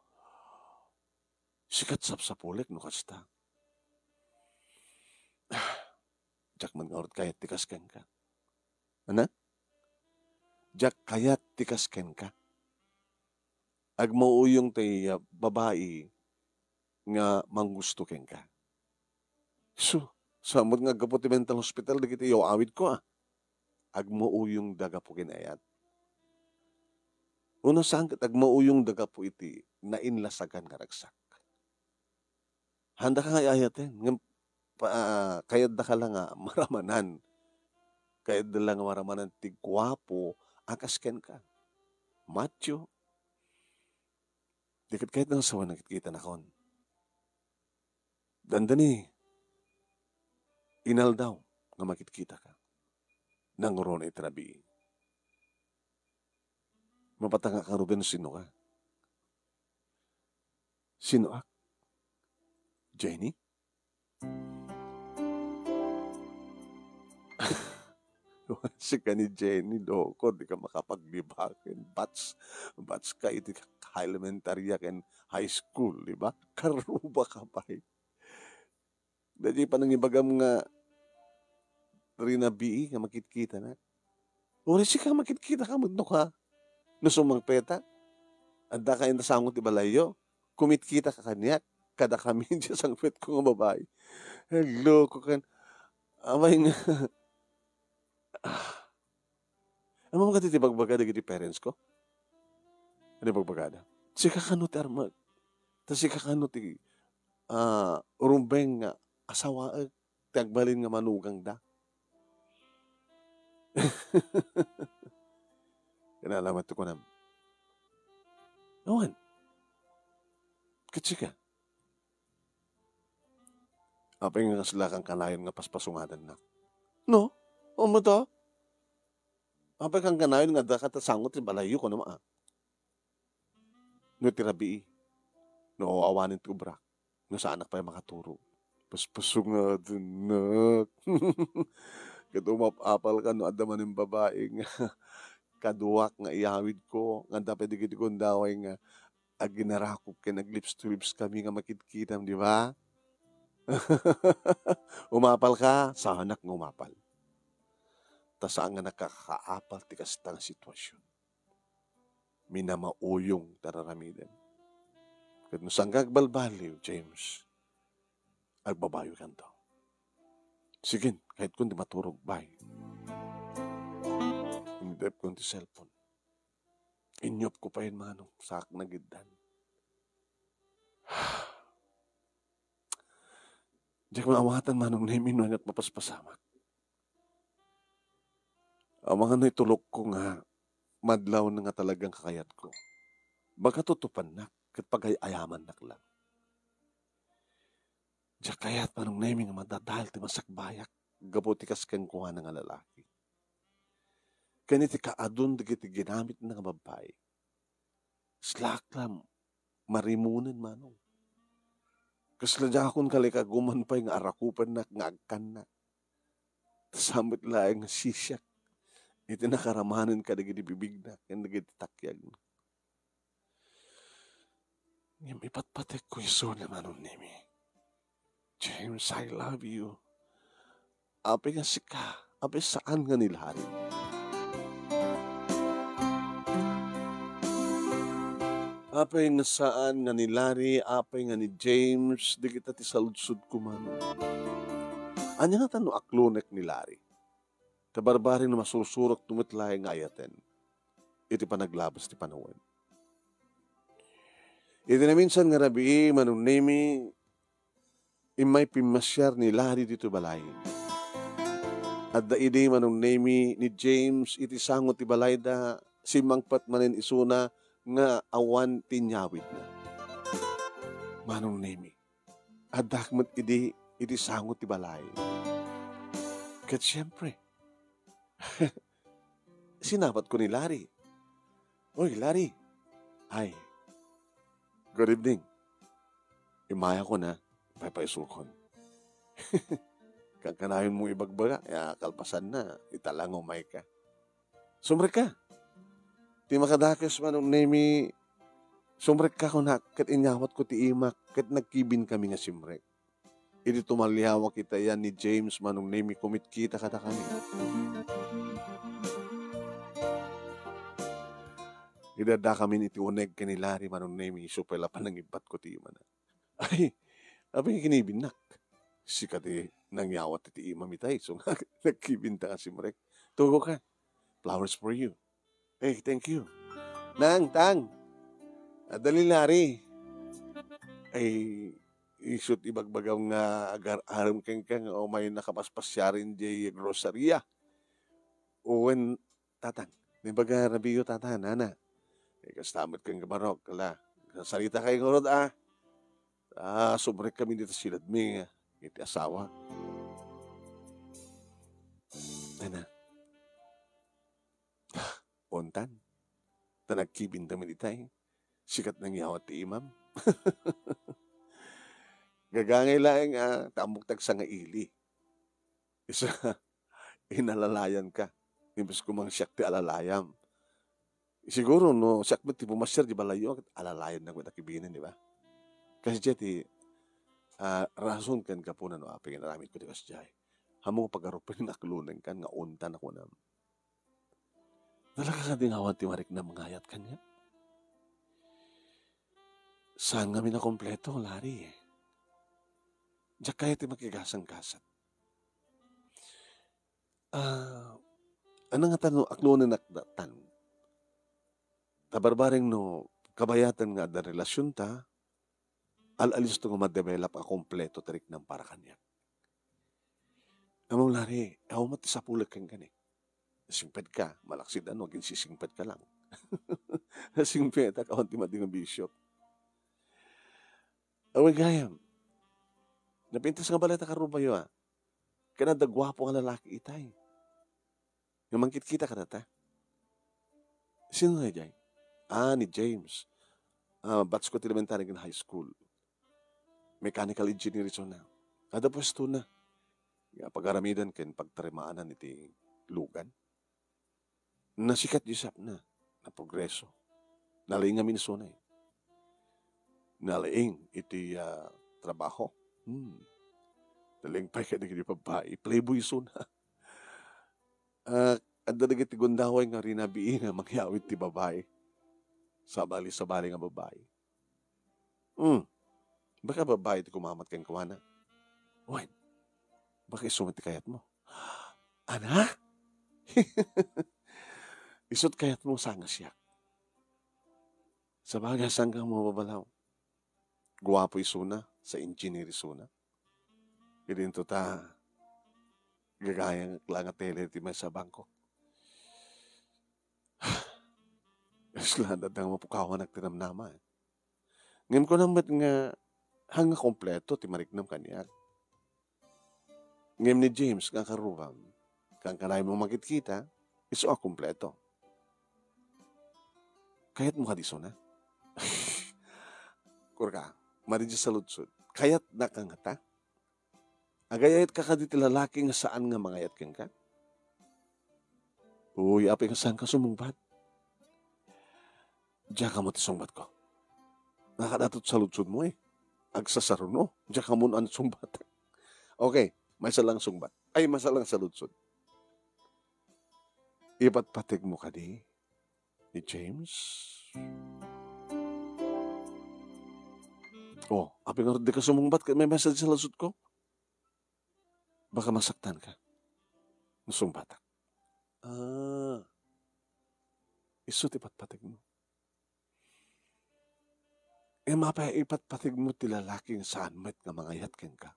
Sikat sapsapulek no kasta. Diak man ngarud kayat ti kas kenka. Ana? Diak kayat ti kas kenka. Agmauyong ti, ah, babai nga manggusto kenka. Su, samot nga aggapu ti mental hospital dagiti yaw-awidko, ah. Agmauyongda gapu ken ayat. Uno saan ket agmauyongda gapu iti nainlasagan nga ragsak. Haanda ka nga ay-ayaten, ngem pa-, ah, kayatda ka la nga maramanan. Kayatda la nga maramanan ti guapo a kas kenka. Macho. Di ket kayat nga sawen nakitkitanakon. Dandani, inaldaw nga makitkitaka. Nangruna iti rabii. Mapatangak ngaruden no sinoka. Sinoak? Jenny? Sika ni Jenny, loko, di ka makapaglibak ken batch, batch ka iti elementarya ken high school, di ba? Karuba ka pay. Daydi panangibagam nga rinabii nga makitkitana. Uray sika, makitkitaka met no ka. No sumangpetak, adda ka inta sango ti balayyo. Kumitkitaka kaniak. Kada kami diay sangpetko nga babai. Hello, kukan. Amay nga. Ah. Ammom kadi ti bagbaga dagiti parents ko? Ano bagbagada? Sika kano ti armak? Ta sika kano ti, ah, rumbeng nga asawaek ti agbalin nga manugangda? Kinalamat ti kunam. Awan. Ket sika? Apay nga kasla kankanayon nga paspasungadannak? No? Amo to? Apay kankanayon nga adda ka ta sango ti balayyo, kuno ma-, no ti rabii, no awanen ti ubrak, no saanak pay makaturo. Paspasungadennak. Ket umap-apalka no adda manen babai nga kaduak nga iyawidko, nga adda pay dagiti gundaway nga aginarakop ken aglips-to-lips kami nga makitkitam, di ba? Umapalka, saanak nga umapal. Ta saan nga nakakaapal ti kasta nga sitwasyon. Minamauyong ti ar-aramidem. Ket no saanka agbalbaliw, James, agbabayokanto. Sige, kayatkon ti maturog, bye. Initepkon ti cellphone. Inyupko pay, Manong, saak nagiddan. Diak maawatan, Manong Nemi, no ania't mapaspasamak. Amangan no itulokko nga madlawna nga talagang kakayatko. Baga tutupannak ket pagay-ayamannak lang. Diak kayat, Manong Nemi, nga madadael ti masakbayak gapu ti kas kenkuana nga lalaki. Ken iti kaadun dagiti ginamitna nga babbai, islaak la marimonen, Manong. Kasla diakon kalikaguman pay nga arakupennak nga agkannak. Ta saan met laeng nga sisiak iti nakaramanen kadagiti bibigna ken dagiti takyagna. Ngem ipatpatekko isuna, Manong Nemi. James, I love you. Apay nga sika, apay saan nga ni Larry. Apay nga saan nga ni Larry, apay nga ni James, dagita ti saludsodko, Manong. Ania ngata no aklonek ni Larry? Ta barbareng no masursurekto met laeng nga ayaten iti panaglabas ti panawen. Iti naminsan nga rabii, Manong Nemi, immay pimmasiar ni Larry ditoy balay. Adda idi, Manong Nemi, ni James iti sango ti balayda, simmangpet manen isuna nga awan ti inyawidna. Manong Nemi, addaak met idi iti sango ti balay. Ket siempre, sinapatko ni Larry. "Oy, Larry." "Ay, good evening." "Immayakon, a. Paypaysukon." Kankanayon mo ibagbaga, ya kalpasanna, ita la nga umayka. "Sumrekka." Ti makadakes, Manong Nemi, sumrekka kunak, ket inyawatko ti imak, ket nagkibinkami nga simrek. Idi tumaliawak itayan ni James, Manong Nemi, kumitkita kadakami. Idi addakamin iti uneg ken ni Larry, Manong Nemi, isu pay la panangibbatko ti imana. "Ay, apay nga kinibinnak? Sika ti nangyawat iti imam itay, isu nga nagkibinta nga simrek. Tugoka. Flowers for you." "Ay, thank you." "Nang, Tang, adda ni Larry." "Ay, isu't ibagbagam nga agar-arem kenka nga umay nakapaspasiaren diay groceria." "Wen, Tatang. Naibaga rabiiyo, Tata, nana." "Eh, kasta met ken Barok, ala. Sarsarita kayo ngarud, a. Ah, sumrek kami dita siledmi iti asawa." Nana. Ontan. Ta nagkibinta met itay. Sika ti nangyawat ti imam. Gagangay laeng, a, ta ammok ti agsanga ili. Isu, inalalayanka. Imbes koma nga siak ti alalayam. Siguro no siak met ti pumasiar di balayyo, alalayannak met a kibinen, di ba? Kasdiay ti, a, rason ken gapuna no apay nga inaramidko ti kasdiay. Ammom nga pagarupen nga aklonenkan nga ontan a kunam. Talaga kadi nga awan ti mariknam nga ayat kaniak? Saan ngamin a kompleto, Larry, eh. Diak kayat ti makigasanggasat. Ah, ania ngata no aklonenak datan? Ta barbareng no kabayatan nga adda relasionta, al-alisto nga ma-develop a kompleto ti riknam para kaniak. Ammom, Larry, awan met ti sapulek kenka, eh. Singpetka, malaksid a no aginsisingpetka lang. Singpetak, awan ti madi nga bisio. Awan gayam. Napintas nga balay ta karubayo, a. Ken adda guapo nga lalaki itay. Nga mangkitkita kadata. Sino nga idiay? Ah, ni James. Ah, batch ko ti elementary ken high school. Mechanical engineer isuna. Kada puestona nga pagaramiden ken pagtarimaanan iti lugan. Nasikat ti sapna, naprogreso. Nalaing ngamin isuna, eh. Nalaing iti, ah, trabaho. Hmm. Nalaing pay kadagiti babbai. Playboy isuna. Ah, adda dagiti gundaway nga rinabii nga mangyawid ti babbai. Sabali-sabali nga babbai. Hmm. Baka babbai ti kumamat kenkuana. Wen, baka isu met ti kayatmo. Ana? Isu't kayatmo, saan nga siak? Sabagay, saan ka mababalaw? Guapo isuna, sa engineer isuna. Idinto ta, gagayang lang a tele ti maysa a bangko. Isla, dadang mapukawanak ti namnama, eh. Ngem kunam met nga, haan nga kompleto ti mariknam kaniak. Ngem ni James nga karubam, kankanayon mo makitkita, isu a kompleto. Kayatmo kadi isuna? Kurka, madi sa ludsod. Kayatnak ngata? Agay-ayatka kadi ti lalaki nga saan nga mangayat kenka? Uy, apay nga saan ka sumungbat? Diak ammo ti sungbatko. Nakadatot sa ludsodmo, eh. Agsasaruno. Diak ammo no ania sungbat. Okay, maysa lang sungbat. Ay, maysa lang sa ludsod. Ipatpategmo kadi ni James? Oh, apay nga dika sumungbat ket may message sa ludsodko? Baka masaktan ka. No sungbatak. Ah, isu ti patpategmo. Ngem apay ipatpategmo ti lalaki nga saan met nga mangayat kenka?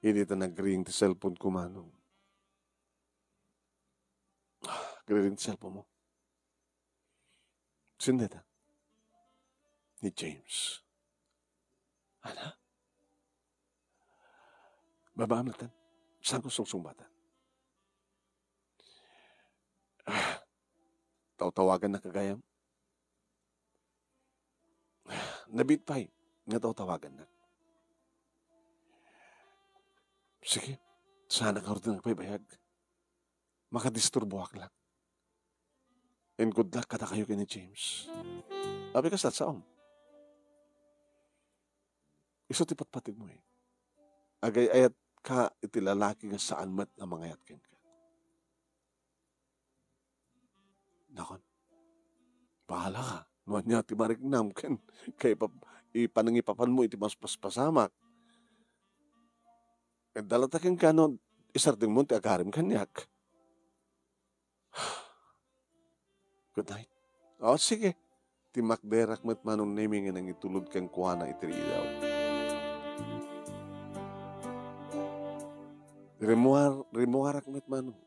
Idi ta nagring ti cellphone ko, Manong. Agriring ti cellphone mo. Sino dayta? Ni James. Ana? Babaam latta. Saan ko sungsungbatan? Ah, tawtawagannak gayam. Nabiit pay nga tawtawagannak. Sige, saanak ngarud nga agbaybayag. Makadisturboak lang. Inkudak kadakayo ken ni James. Apay kasla, saom. Isu ti patpategmo, eh. Agay-ayatka iti lalaki nga saan met nga mangayat kenka. Nakon, bahala ka. No ania ti mariknam ken kay ipap-, ipanangipapanmo iti mas-, maspasamak. Adda latta kenka no isardengmo ti agarim kaniak. Good night. O, sige. Timmakderak met Manong Nemi nga nangitulod kenkuana iti riidaw. Rimmuar-, rimmuarak met Manong.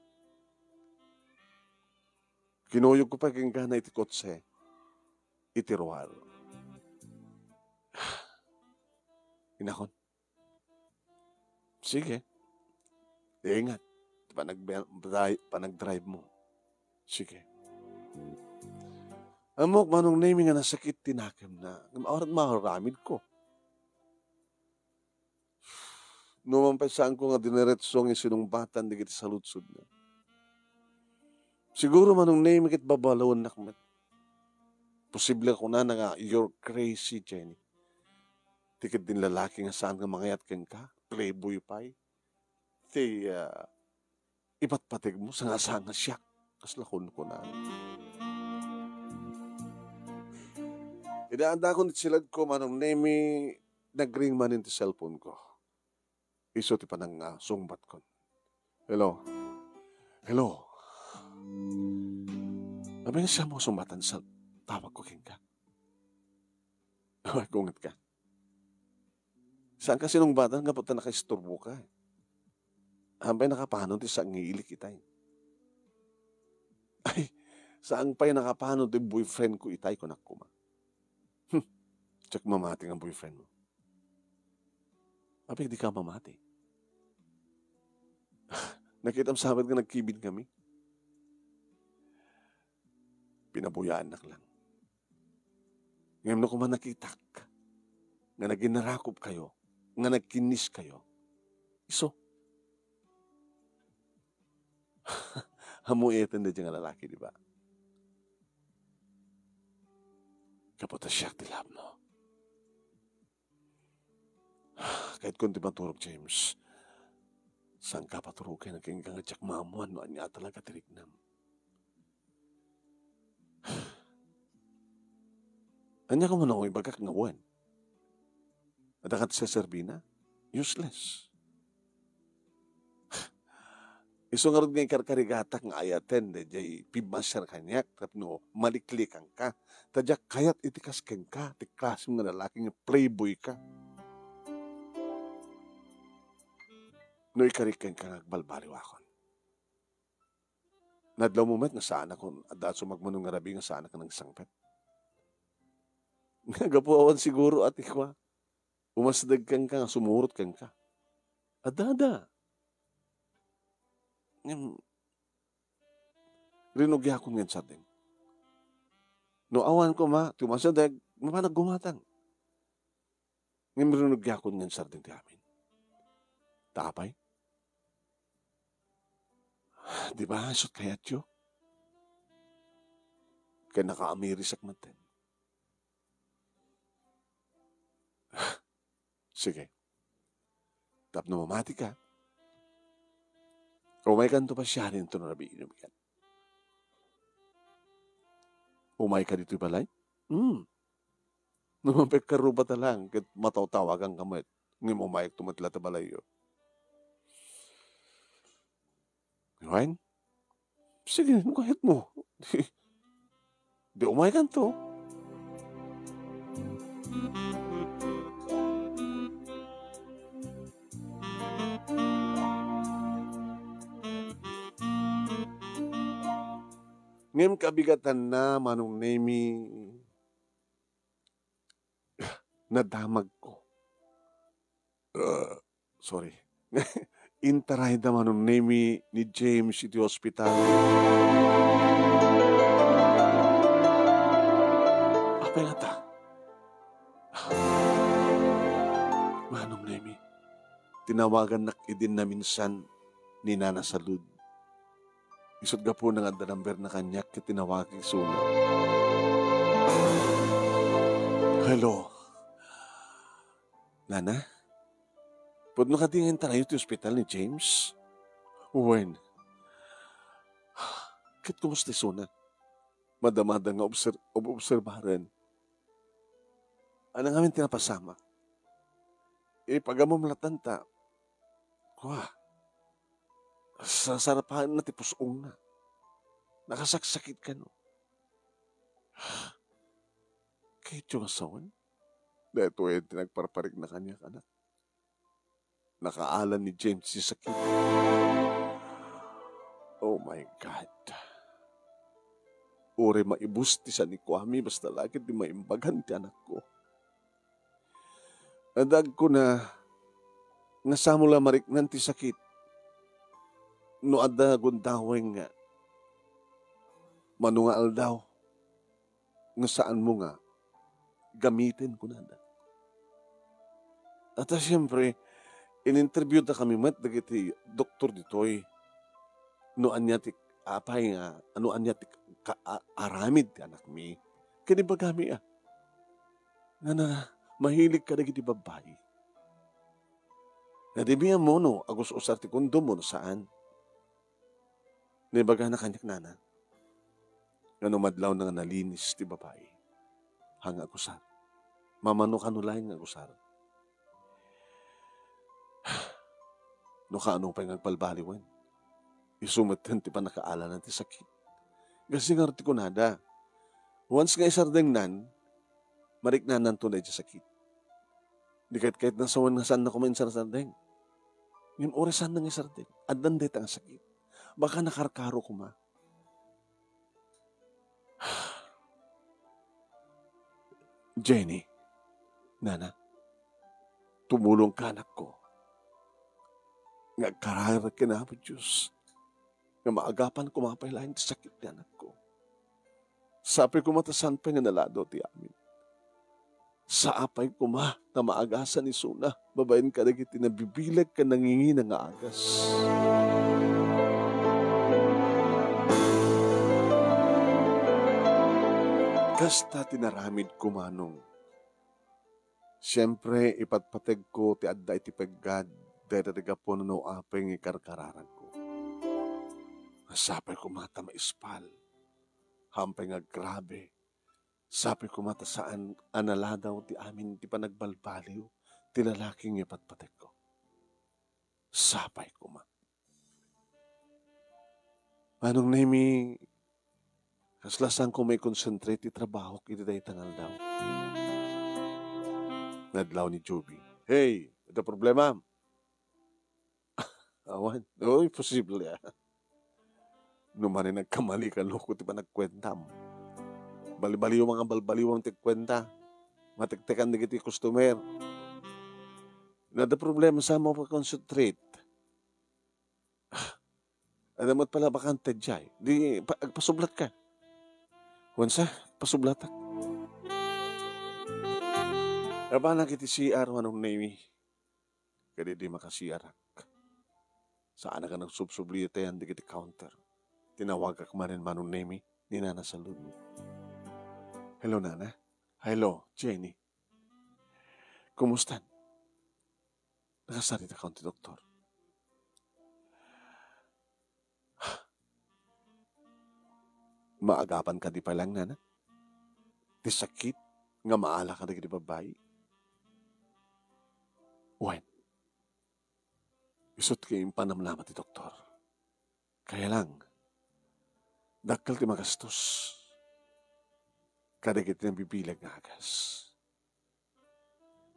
Kinuyogko pay kenkuana iti kotse, iti ruar. Inakon. Sige. Ingat. Panagbe-, dri-, panagdrive mo. Sige. Ammok, Manong Nemi, nga nasakit ti nakemna. Ngem awan maaramidko. Numan pay saanko nga diniretso nga sinungbatan dagiti saludsodna. Siguro, Manong Nemi, ket babalawennak met. Posible kunana nga, "You're crazy, Jenny." Ti ket din lalaki nga saan nga mangayat kenka, playboy pay. Ti, ah, ipatpateg mo, sanga-sanga siak. Kasla kunkunana. Ida adakon iti siledko, Manong Nemi, nagring manen ti cellphone ko. Isu ti panang, ah, sungbatkon. Hello? Hello? Apay nga saan mo sungbatan sa tawag ko kenka? Ay, kunget ka. Saan ka sinungbatan gapu ta nakaisturbo ka? Apay nakapanon ti sangiilik itay? Ay, saan pay nakapanon ti boyfriend ko itay, kunak koma. Hmm, diak mamati nga boyfriend mo. Apay di ka mamati? Nakitam sa amin nga nagkibin kami. Pinabuyaannak lang. Ngem no koma nakitak nga naginarakopkayo, nga nagkinniskayo, isu, ammo iyatan daydiay nga lalaki, di ba? Gapu ta siak ti labno. Kayatko ti maturog, James. Saan ka paturogen kenka nga diak maammuan no ania talaga ti riknam. Ania koma no ibagak nga wen? Adda ka ti serbina? Useless. Isu ngarud nga ikarkarigatak nga ayaten daydiay pimmasyar kaniak tapno maliklikanka. Ta diak kayat iti kas kenka, ti klasem nga lalaki nga playboy ka. No ikarik kenka nga agbalbaliwakon. Nadlawmo met nga saanakon, adda sumagmamano nga rabii nga saanak nga nangsangpet. Nga gapu awan siguro a ti kua, umasdeg kenka nga sumurot kenka. Adda, adda. Ngem, rinugiakon nga insardeng. No awan koma ti umasdeg, mapanak gumatang. Ngem rinugiakon nga insardeng ti amin. Ta apay? Di ba, isut kayatyo? Ken nakaamirisek metten. Sige. Tapno mamatika, umaykanto pasiari inton rabii inumikan. Umayka ditoy balay? Hmm. No mapekkarruba ta lang, ket matawtawaganka met. Ngem umayakto met la ta balayyo. Wen? Sige, no kayatmo. Di, di umaykanto. Ngem kabigatanna, Manong Nemi, nadamagko. Uh, sorry. Intarayda Manong Nemi ni James iti hospital. Apay ngata? Manong Nemi, tinawagannak idin naminsan ni Nana Salud. Isut gapuna nga adda numberna kaniak ket tinawagak isuna. Hello. Nana? Pudno kadi nga intarayo ti ospital ni James? Wen. Ket kumusta isuna? Madamada nga obser-, ob-, obserbaren. Ania ngamin ti napasamak? Ipagammom lattan ta. Kua. Sasarapaenna ti pus-ongna. Nakasaksakit kano. Kayatyo nga sawen? Daytoyen ti nagparparikna kaniak, anak. Nakaalan ni James ti sakit. Oh my God. Uray maibus ti sanikuami, basta la ket di maimbagan ti anakko. Adda agkuna nga samo la mariknan ti sakit no adda gundaweng nga mano nga aldaw nga saanmo nga gamiten, kunada. At, ah, siyempre, in-interview da kami met dagiti doktor ditoy. No ania ti, apay nga, ano ania ti ka-, a-, aramid ti anakmi. Ken ibagami, ah, nga na, mahilig kadagiti babbai. Nga di mi ammo no agus-usar ti kondom wenno saan. Naibagana kaniak, nana, nga no madlawna nga nalinis ti babai, haan nga agusar. Mamano kano laeng nga agusar. No kaano pay nga agbalbaliwen, isu metten ti pannakaalanan ti sakit. Kasi ngarud ti kunada, once nga isardengnan, mariknananto daydiay sakit. Di ket, ket nasawen nga saanna koma insarsardeng. Ngem uray saanna nga isardeng, addan dayta nga sakit. Baka nakarkaro koma. Jenny, nana, tumulongka, anakko, nga agkararag ken Apo Dios nga maagapan koma pay laeng ti sakit ti anakko. Sapay koma ta saan pay nga nalado ti amin. Sapay koma ta maagasan isuna babaen kadagiti nabibileg ken nangingina nga agas. Kasta ti naramidko, Manong. Siempre, ipatpategko ti adda iti peggad dayta ti gapu no apay nga ikarkararagko. Sapay koma ta maispal. Hampay nga agrabe. Sapay koma ta saan a naladaw ti amin ti panagbalbaliw ti lalaki nga ipatpategko. Sapay koma. Manong Nemi, kasla saanko maikonsentrate ti trabahok iti dayta nga aldaw. Nadlaw ni Joby. Hey, adda problema? Awan. Uy, posible, ah. No manen nagkamali ka, loko ti panagkuentam. Balibaliwam nga balbaliwam ti kuenta. Matektekan dagiti customer. No adda problema, saan mo pa-concentrate? Ah, adda met pala bakante diay. Di, pa-, agpasublat ka. Wen sa, pasublatak. Apanak iti C R, Manong Nemi. Ket idi maka-C R-ak, saanak a nagsubsubli itayan dagiti counter. Tinawagak manen, Manong Nemi, ni Nana Salud. Hello, Nana. Hello, Jenny. Kumustan? Nakasaritakon ti doktor. Maagapan kadi pay laeng, Nana, ti sakit nga maala kadagiti babbai? Wen, isut' ket impanamnama ti doktor. Kaya lang, dakkel ti magastos kadagiti nabibileg nga agas.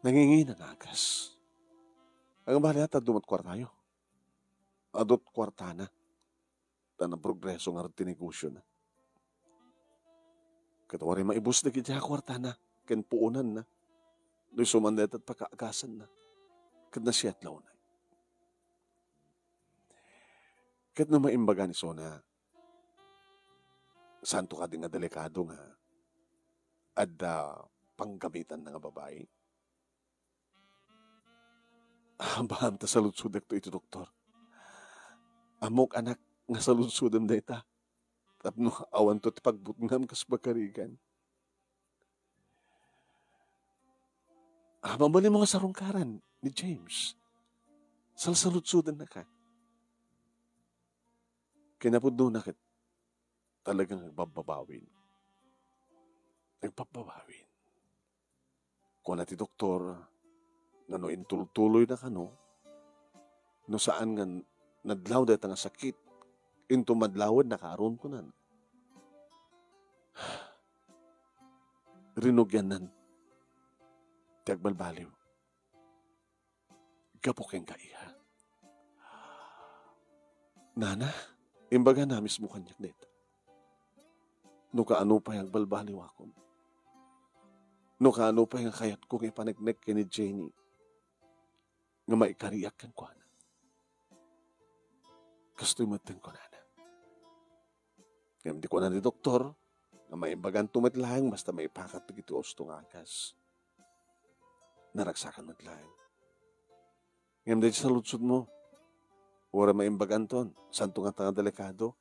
Nangingina nga agas. Agbalin ta adu met kuartayo. Adu met kuartana. Ta naprogreso ngarud ti negosiona. Ket uray maibus dagiti a kuartana ken puonanna. No isu man dayta ti pakaagasanna. Ket nasiat la unay. Ket no maimbagan isuna, saanto kadi nga delikado nga adda panggamitanna nga babai? Abaam ta saludsodekto iti doktor. Ammok, anak, nga saludsodem dayta. Tapno awanto ti pagbutngam kas pagarigan. Ah, mabalinmo nga sarungkaran ni James. Salsaludsodennaka. Kinapudnona ket talagang agbabbabawin. Agbabbabawin. Kuna ti doktor, no intultuloyna kano, no saan nga nadlaw dayta nga sakit, inton madlawennaka ngarud, kunana. Rinugiannan ti agbalbaliw gapu kenka, iha. Nana, imbagana mismo kaniak dayta. No kaano pay agbalbaliwakon. No kaano pay nga kayatko nga ipaneknek ken ni Jenny nga maikariak kenkuana. Kastoy met ti kunana. Ngem di kuna ti doktor nga maimbaganto met laeng basta maipakat dagiti usto nga agas. Naragsakan met laeng. Ngem daydi saludsodmo, uray maimbaganton, saanto ngata nga delikado,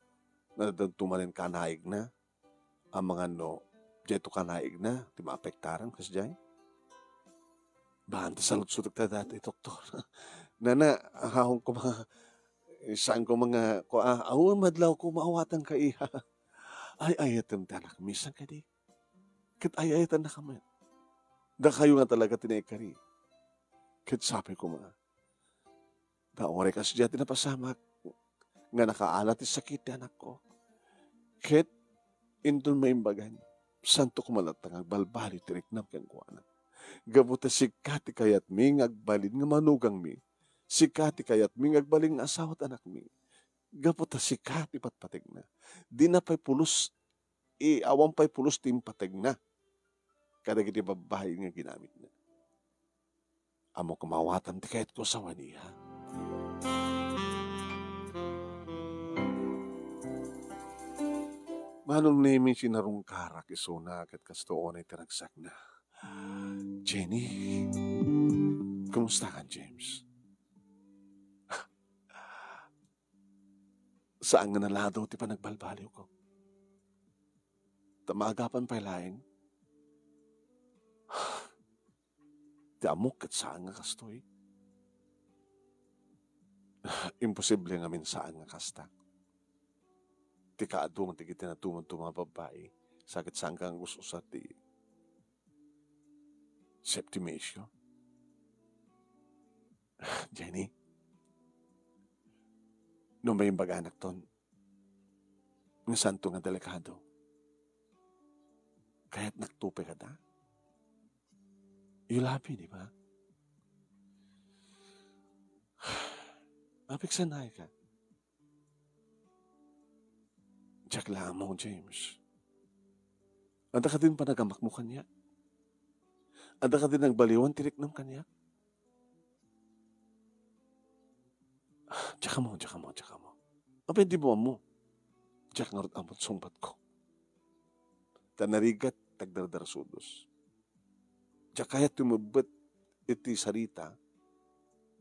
nadadto manen kanaigna, amangan no diayto kanaigna ti maapektaran kasdiay? Baan ti saludsodek ta dayta, doktor. Nana, ahawon koma, saan koma nga, kua, awan madlaw ko maawatan ka, iha. Ay-ayatem ti anakmi, saan kadi? Ket ay-ayatennaka met. Dakayo nga talaga ti naikari. Ket sapay koma, ta uray kasdiay ti napasamak nga nakaala ti sakit ti anakko. Ket inton maimbagan, saanto koma latta nga agbalbaliw ti riknam kenkuana. Gapu ta sika ti kayatmi nga agbalin nga manugangmi. Sika ti kayatmi nga agbalin nga asawa ti anakmi. Gapu ta sika ti patpategna. Dina pay pulos, i-, awan pay pulos ti impategna kadagiti babbai nga ginamitna. Ammok nga maawatan ti kayatko, sawen, iha. Manong Nemi, sinarungkarak isuna ket kasto unay ti ragsakna. Jenny, kumusta ka, James? Saan nga nalado ti panagbalbaliwko. Ta maagapan pay laeng ti ammok ket saan nga kastoy. Imposible ngamin saan nga kasta. Ti kaadu nga dagiti nadumaduma a babbai, sa ket saan nga us-usa ti septimation. Jenny, no maimbaganakton, nga santo nga delikado, kayatnak tupe kada. You love me, di ba? Apiksanay ka. Diak la ammo, James. Adda kadin panagamakmo kaniak? Adda kadin nagbaliwan ti riknam kaniak? Diak ammo, diak ammo, diak ammo. Apay di mo ammo? Diak ngarud ammo ti sungbatko. Ta narigat ti agdardarsudos. Diak kayat ti umebbet iti sarita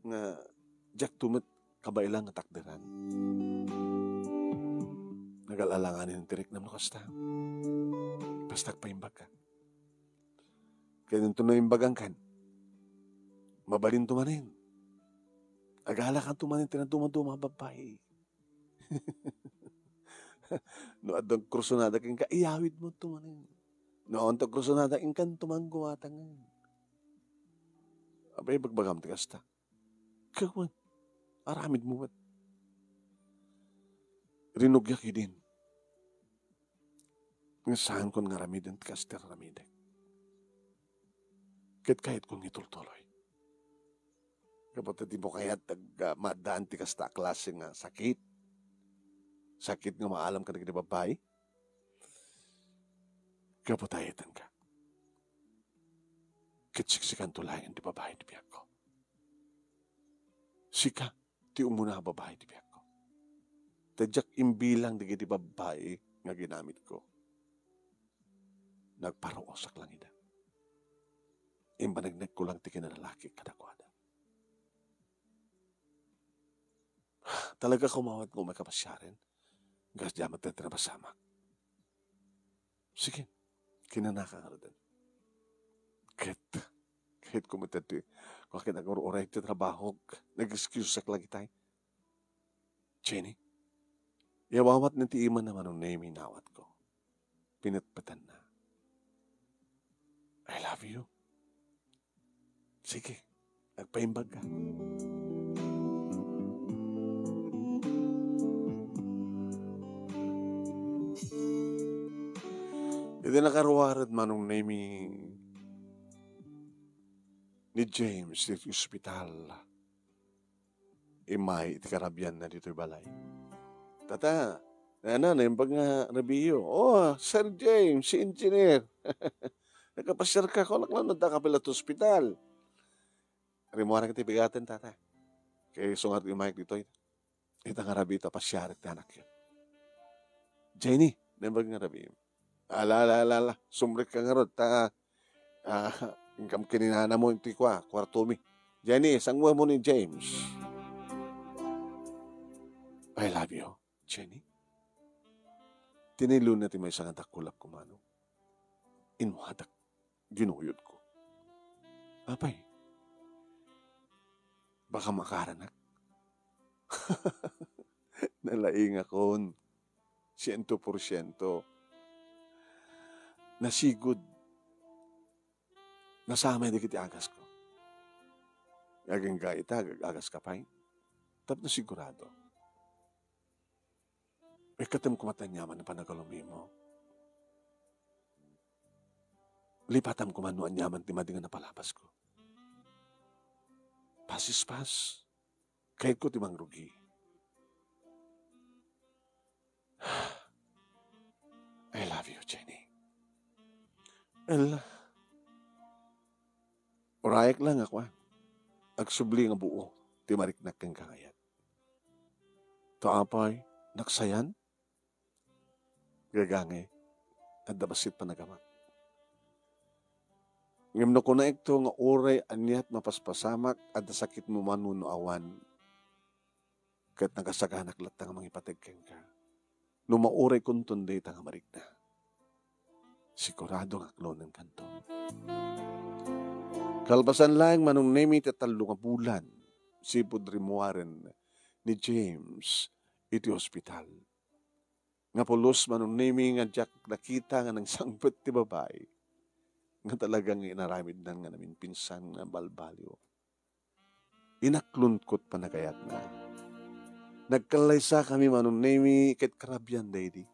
nga diakto met kabaelan nga takderan. Nagal-alanganen ti riknam no kasta. Basta agpaimbagka. Ket inton naimbagankan, mabalinto manen. Agalakanto manen ti nadumaduma a babbai. No adda krusonada kenka, iyawidmonto manen. No awan ta krusonada, inkanto man gumatangen. Apay ibagbagam ti kasta? Gawen, aramidmo met. Rinugiak idin nga saankon nga aramiden ti kasta ti aramidek. Ket kayatkon nga itultuloy. Gapu ta di mo kayat ag-, ah, maaddaan ti kasta a klase nga sakit. Sakit nga maalam kadagiti babbai. Gapu ta ayatenka. Ket siksikanto laeng ti babbai ti biagko. Sika ti umuna a babbai ti biagko. Ta diak imbilang dagiti babbai nga ginamitko. Nagparuosak lang ida. Imbanegnegko lang ti kinalalaki kadakuada. Talaga kumawat nga umay kapasiaren. Kas di amat ti napasamak. Sige, kinanaka ngaruden. Ket, ket kumita ti, kung akin agur-uray ti trabahok, nag-excuseak lagi tay. Jenny, iyawawat na ti iman na manong Nemi inawatko. Pinetpetanna. I love you. Sige, agpaimbag ka. Iti nakaruarad manong Nemi ni James iti ospital. Immay iti karabianna ditoy balay. Tata, nana, naimbag nga rabiyo. Oh, Sir James, si Engineer. Nagkapasiar ka, kunak lang, nadda ka pala ti ospital. Rimuarak iti bigaten, tata. Kay sungat imayek ditoy. Ita nga rabiyo ta pasiarek ti anakyo. Jenny, naimbag nga rabiyo. Ala, ala, ala, ala. Sumrek ka ngarud, ta, ah, inkam kininana mo iti kua, kuartomi. Jenny, sanguem mo ni James. I love you, Jenny. Tinilon na ti maysa nga dakulak kumano. Inwadak, ginuyodko. Apay, baka makaranak? Nalaingakon. Siento por siento. Nasigud. Nasamay dagiti agasko. Agingga ita, ag-agas ka pay. Tapno sigurado. Ikkatem koma ti aniaman a panagalumimo. Lipatam koma no aniaman ti madi nga napalabasko. Pasispas. Kayatko ti mangrugi. I love you, Jenny. Ella. Urayek lang a kuan. Agsubli nga buo ti mariknak kenka ngay-at. Ta apay, naksayan? Gagangay, adda bassit panagamak. Ngem no kunaekto nga uray ania ti mapaspasamak, adda sakitmo man wenno awan, ket nagasaganak latta nga mangipateg kenka. No mauray kunton dayta nga marikna, sigurado nga aklonenkanto. Kalpasan laeng, Manong Nemi, ti tallo nga bulan, sipud rimmuaren ni James iti ospital. Nga pulos, Manong Nemi, nga diak nakita nga nangsangpet ti babai nga talaga nga inaramidnan nga naminpinsan nga balbaliw. Inaklonko ti panagayatna. Nagkallaysakami, Manong Nemi, ket karabian daydi.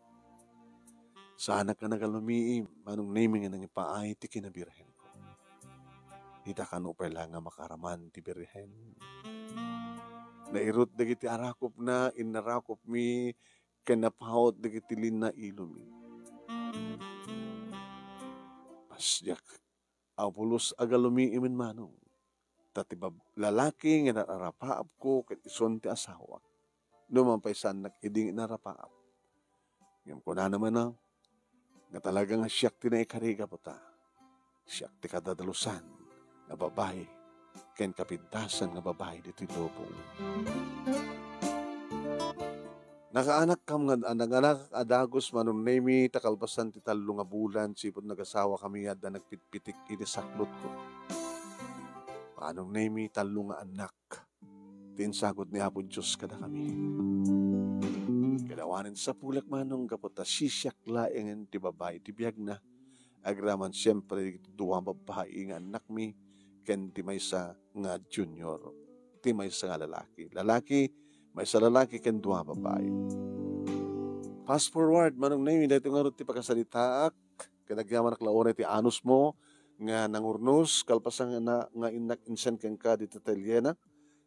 Saanak a nagalumiim, Manong Nemi, nga nangipaay ti kinabirhenko. Ita kano pay la nga makaraman ti Birhen. Nairut dagiti arakupna, innarakupmi, ken napaut dagiti linnailomi. Pas diak a pulos a galumiimen, Manong. Ta ti bab-, lalaki nga inarapaapko ket isun ti asawak. No man pay saannak idi nga inarapaap. Ngem kunana manen nga talaga nga siak ti naikari gapu ta siak ti kadadalusan nga babai ken kapintasan nga babai ditoy lubong. Nakaanakkam nga, a, nakaanakak a dagus, Manong Nemi, ta kalpasan ti tallo nga bulan sipud nagasawakami, adda nagpitpitik iti saklotko. Manong Nemi, tallo nga annak ti insagut ni Apo Dios kadakami. Ket awanen sapulek, Manong, gapu ta sisiak laengen ti babai ti biagna. Agraman siempre dagiti dua babbai nga annakmi ken ti maysa nga junior, ti maysa nga lalaki. Lalaki, maysa lalaki ken dua babbai. Fast forward, Manong Nemi, daytoy ngarud ti pakasalitaak, ket agyamanak la uray ti anusmo nga nangurnos, kalpasan nga, nga innak insend kenka ditoy atelyena.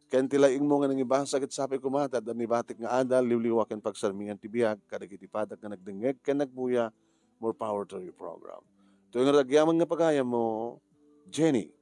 Ken ti laingmo nga nangibasa ket sapay koma ta adda nibatik nga adal, liwliwa ken pagsarmingan ti biag kadagiti padak nga nagdengngeg ken nagbuya. More power to your program. Toy nga agyaman nga pagayammo, Jenny.